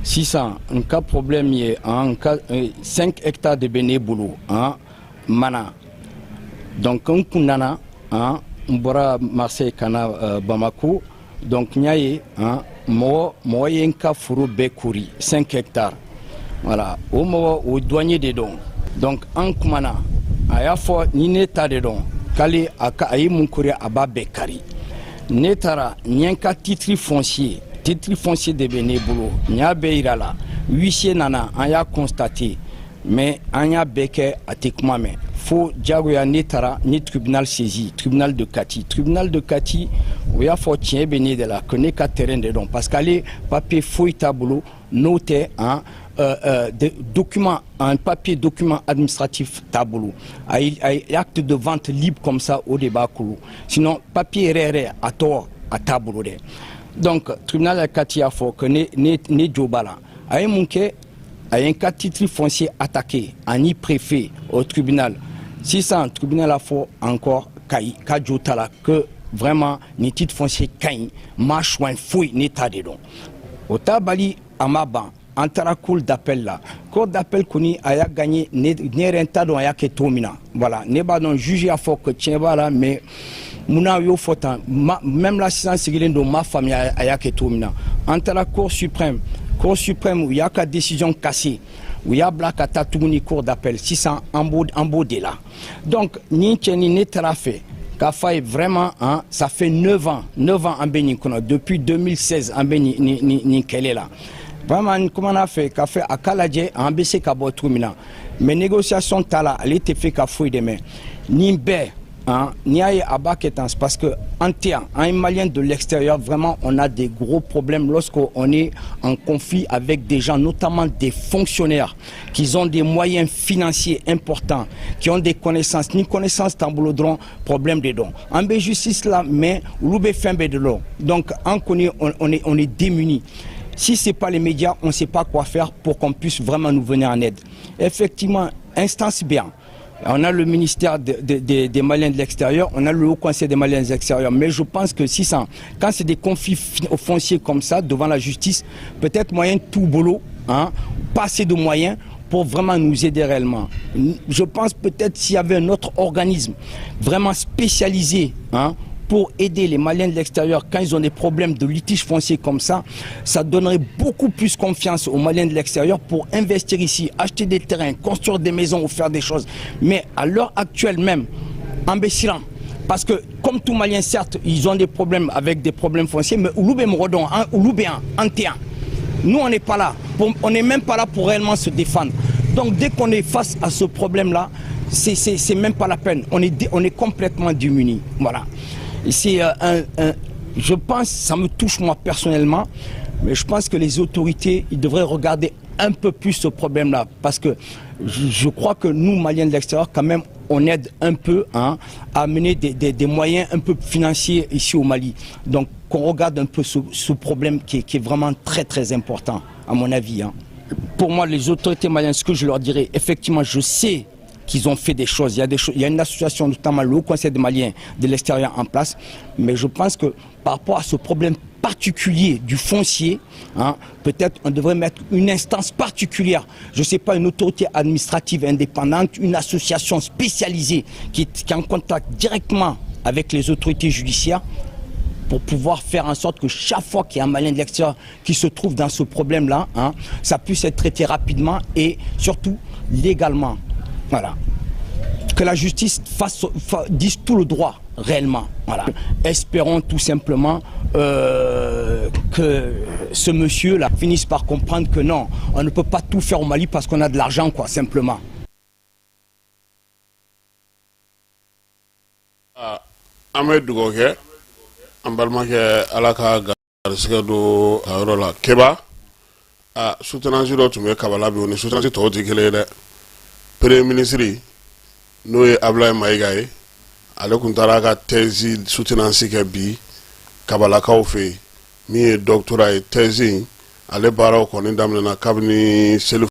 sisan n ka problème ye n ka 5 hectares de bɛ ne bolo, hein, mana. Donc n kun nana, hein, n bɔra Marseille ka na Bamako. Donc n y'a ye, hein, mɔgɔ mɔgɔ ye n ka foro bɛɛ kori, 5 hectares. Voilà, o mɔgɔ o douanier de don. Donc an kumana, a y'a fɔ ni ne ta de don k'ale a ka a ye mun kori, a b'a bɛɛ kari. Ne taara n ye n ka titre foncier, titre foncier de bɛ ne bolo, n y'a bɛɛ yira la. Huissier nana, an y'a constaté, mais an y'a bɛɛ kɛ, a tɛ kuma mɛn fo diyagoya. Ne taara ni tribunal saisi, tribunal de Kati. Tribunal de Kati, o y'a fɔ tiɲɛ bɛ ne de la, que ne ka terrain de don, parce que ale papier foyi t'a bolo n'o tɛ, hein, de document, un papier document administratif t'a bolo, a ye acte de vente libre comme ça, o de b'a bolo, sinon papier yɛrɛ yɛrɛ a tɔgɔ a t'a bolo dɛ. Donc tribunal de Kati y'a fɔ que ne jo b'a la. A ye mun kɛ? A ye n ka titre foncier attaqué ani préfet au tribunal. Sisan tribunal a fɔ encore kayi ka jo t'a la, que vraiment nin titre foncier ka ɲi, ma choix foyi, ne ta de don. O t'a bali a ma ban, an taara cour d'appel la. Cour d'appel kɔni, a y'a gagné. Ne yɛrɛ t'a dɔn a y'a kɛ cogo min na. Voilà, ne b'a dɔn juge y'a fɔ que tiɲɛ b'a la, mais munna y'o fɔ tan? Même la sisan sigilen don, ma faamuya a y'a kɛ cogo min na. An taara cour suprême. Cour suprême, u y'a ka décision cassée, u y'a bila ka taa tuguni cour d'appel. Sisan an b'o de la. Donc nin cɛ ni ne taara fɛ k'a f'a ye vraiment, hein, ça fait 9 ans, 9 ans an bɛ nin kɔnɔ, depuis 2016 an bɛ nin kɛlɛ la. Vraiment n kumana fɛ k'a fɛ a k'a lajɛ an bɛ se ka bɔ cogo min na, mais négociation t'a la, ale tɛ fɛ ka foyi dɛmɛ. Nin bɛɛ, hein, n'i y'a ye a b'a kɛ tan, parce que an tɛ yan, an ye Malien de l'extérieur, vraiment on a des gros problèmes lorsqu'on est en conflit avec des gens, notamment des fonctionnaires qui ont des moyens financiers importants, qui ont des connaissances. Ni connaissance t'an bolo dɔrɔn, problème de don. An bɛ justice la, mais olu bɛ fɛn bɛɛ de dɔn. Donc an kɔni on est démunis. Si c'est pas les médias, on ne sait pas quoi faire pour qu'on puisse vraiment nous venir en aide. Effectivement, instance bien. On a le ministère des Maliens de l'extérieur, on a le Haut Conseil des Maliens de l'extérieur. Mais je pense que si ça, quand c'est des conflits fonciers comme ça, devant la justice, peut-être moyen t'u bolo, hein, pas assez de moyens pour vraiment nous aider réellement. Je pense peut-être s'il y avait un autre organisme vraiment spécialisé, hein, pour aider les Maliens de l'extérieur quand ils ont des problèmes de litige foncier comme ça, ça donnerait beaucoup plus confiance aux Maliens de l'extérieur pour investir ici, acheter des terrains, construire des maisons ou faire des choses. Mais à l'heure actuelle même, an bɛ siran, parce que comme tout Malien, certes, ils ont des problèmes avec des problèmes fonciers, mais olu bɛ mɔgɔ dɔn, olu bɛ yan, an tɛ yan. Nous, on n'est pas là. On n'est même pas là pour réellement se défendre. Donc dès qu'on est face à ce problème-là, c'est même pas la peine. On est complètement démunis. Voilà. C'est je pense, ça me touche moi personnellement, mais je pense que les autorités, ils devraient regarder un peu plus ce problème-là. Parce que je crois que nous, Maliens de l'extérieur, quand même, on aide un peu, hein, à amener des moyens un peu financiers ici au Mali. Donc qu'on regarde un peu ce problème qui est vraiment très très important, à mon avis. Hein. Pour moi, les autorités maliennes, ce que je leur dirais, effectivement, je sais qu'ils ont fait des choses. Il y a des choses, il y a une association, notamment le Haut Conseil des Maliens de l'extérieur en place. Mais je pense que par rapport à ce problème particulier du foncier, hein, peut-être on devrait mettre une instance particulière, je ne sais pas, une autorité administrative indépendante, une association spécialisée qui est en contact directement avec les autorités judiciaires pour pouvoir faire en sorte que chaque fois qu'il y a un Malien de l'extérieur qui se trouve dans ce problème-là, hein, ça puisse être traité rapidement et surtout légalement. Voilà. Que la justice dise tout le droit réellement. Voilà. Espérons tout simplement que ce monsieur-là finisse par comprendre que non, on ne peut pas tout faire au Mali parce qu'on a de l'argent, quoi, simplement. An bɛ dugawu kɛ an balimakɛ, Ala ka garisɛgɛ don a yɔrɔ la. Keba a soutenance dɔ tun bɛ Kabala bi, o ni soutenance tɔw tɛ kelen ye dɛ. Premier ministre, n'o ye Abulayi Mayiga ye, ale tun taara a ka thèse soutenance kɛ bi Kabalakaw fɛ yen. Min ye doctorat ye, thèse in, ale baaraw kɔni daminɛna kabini seli.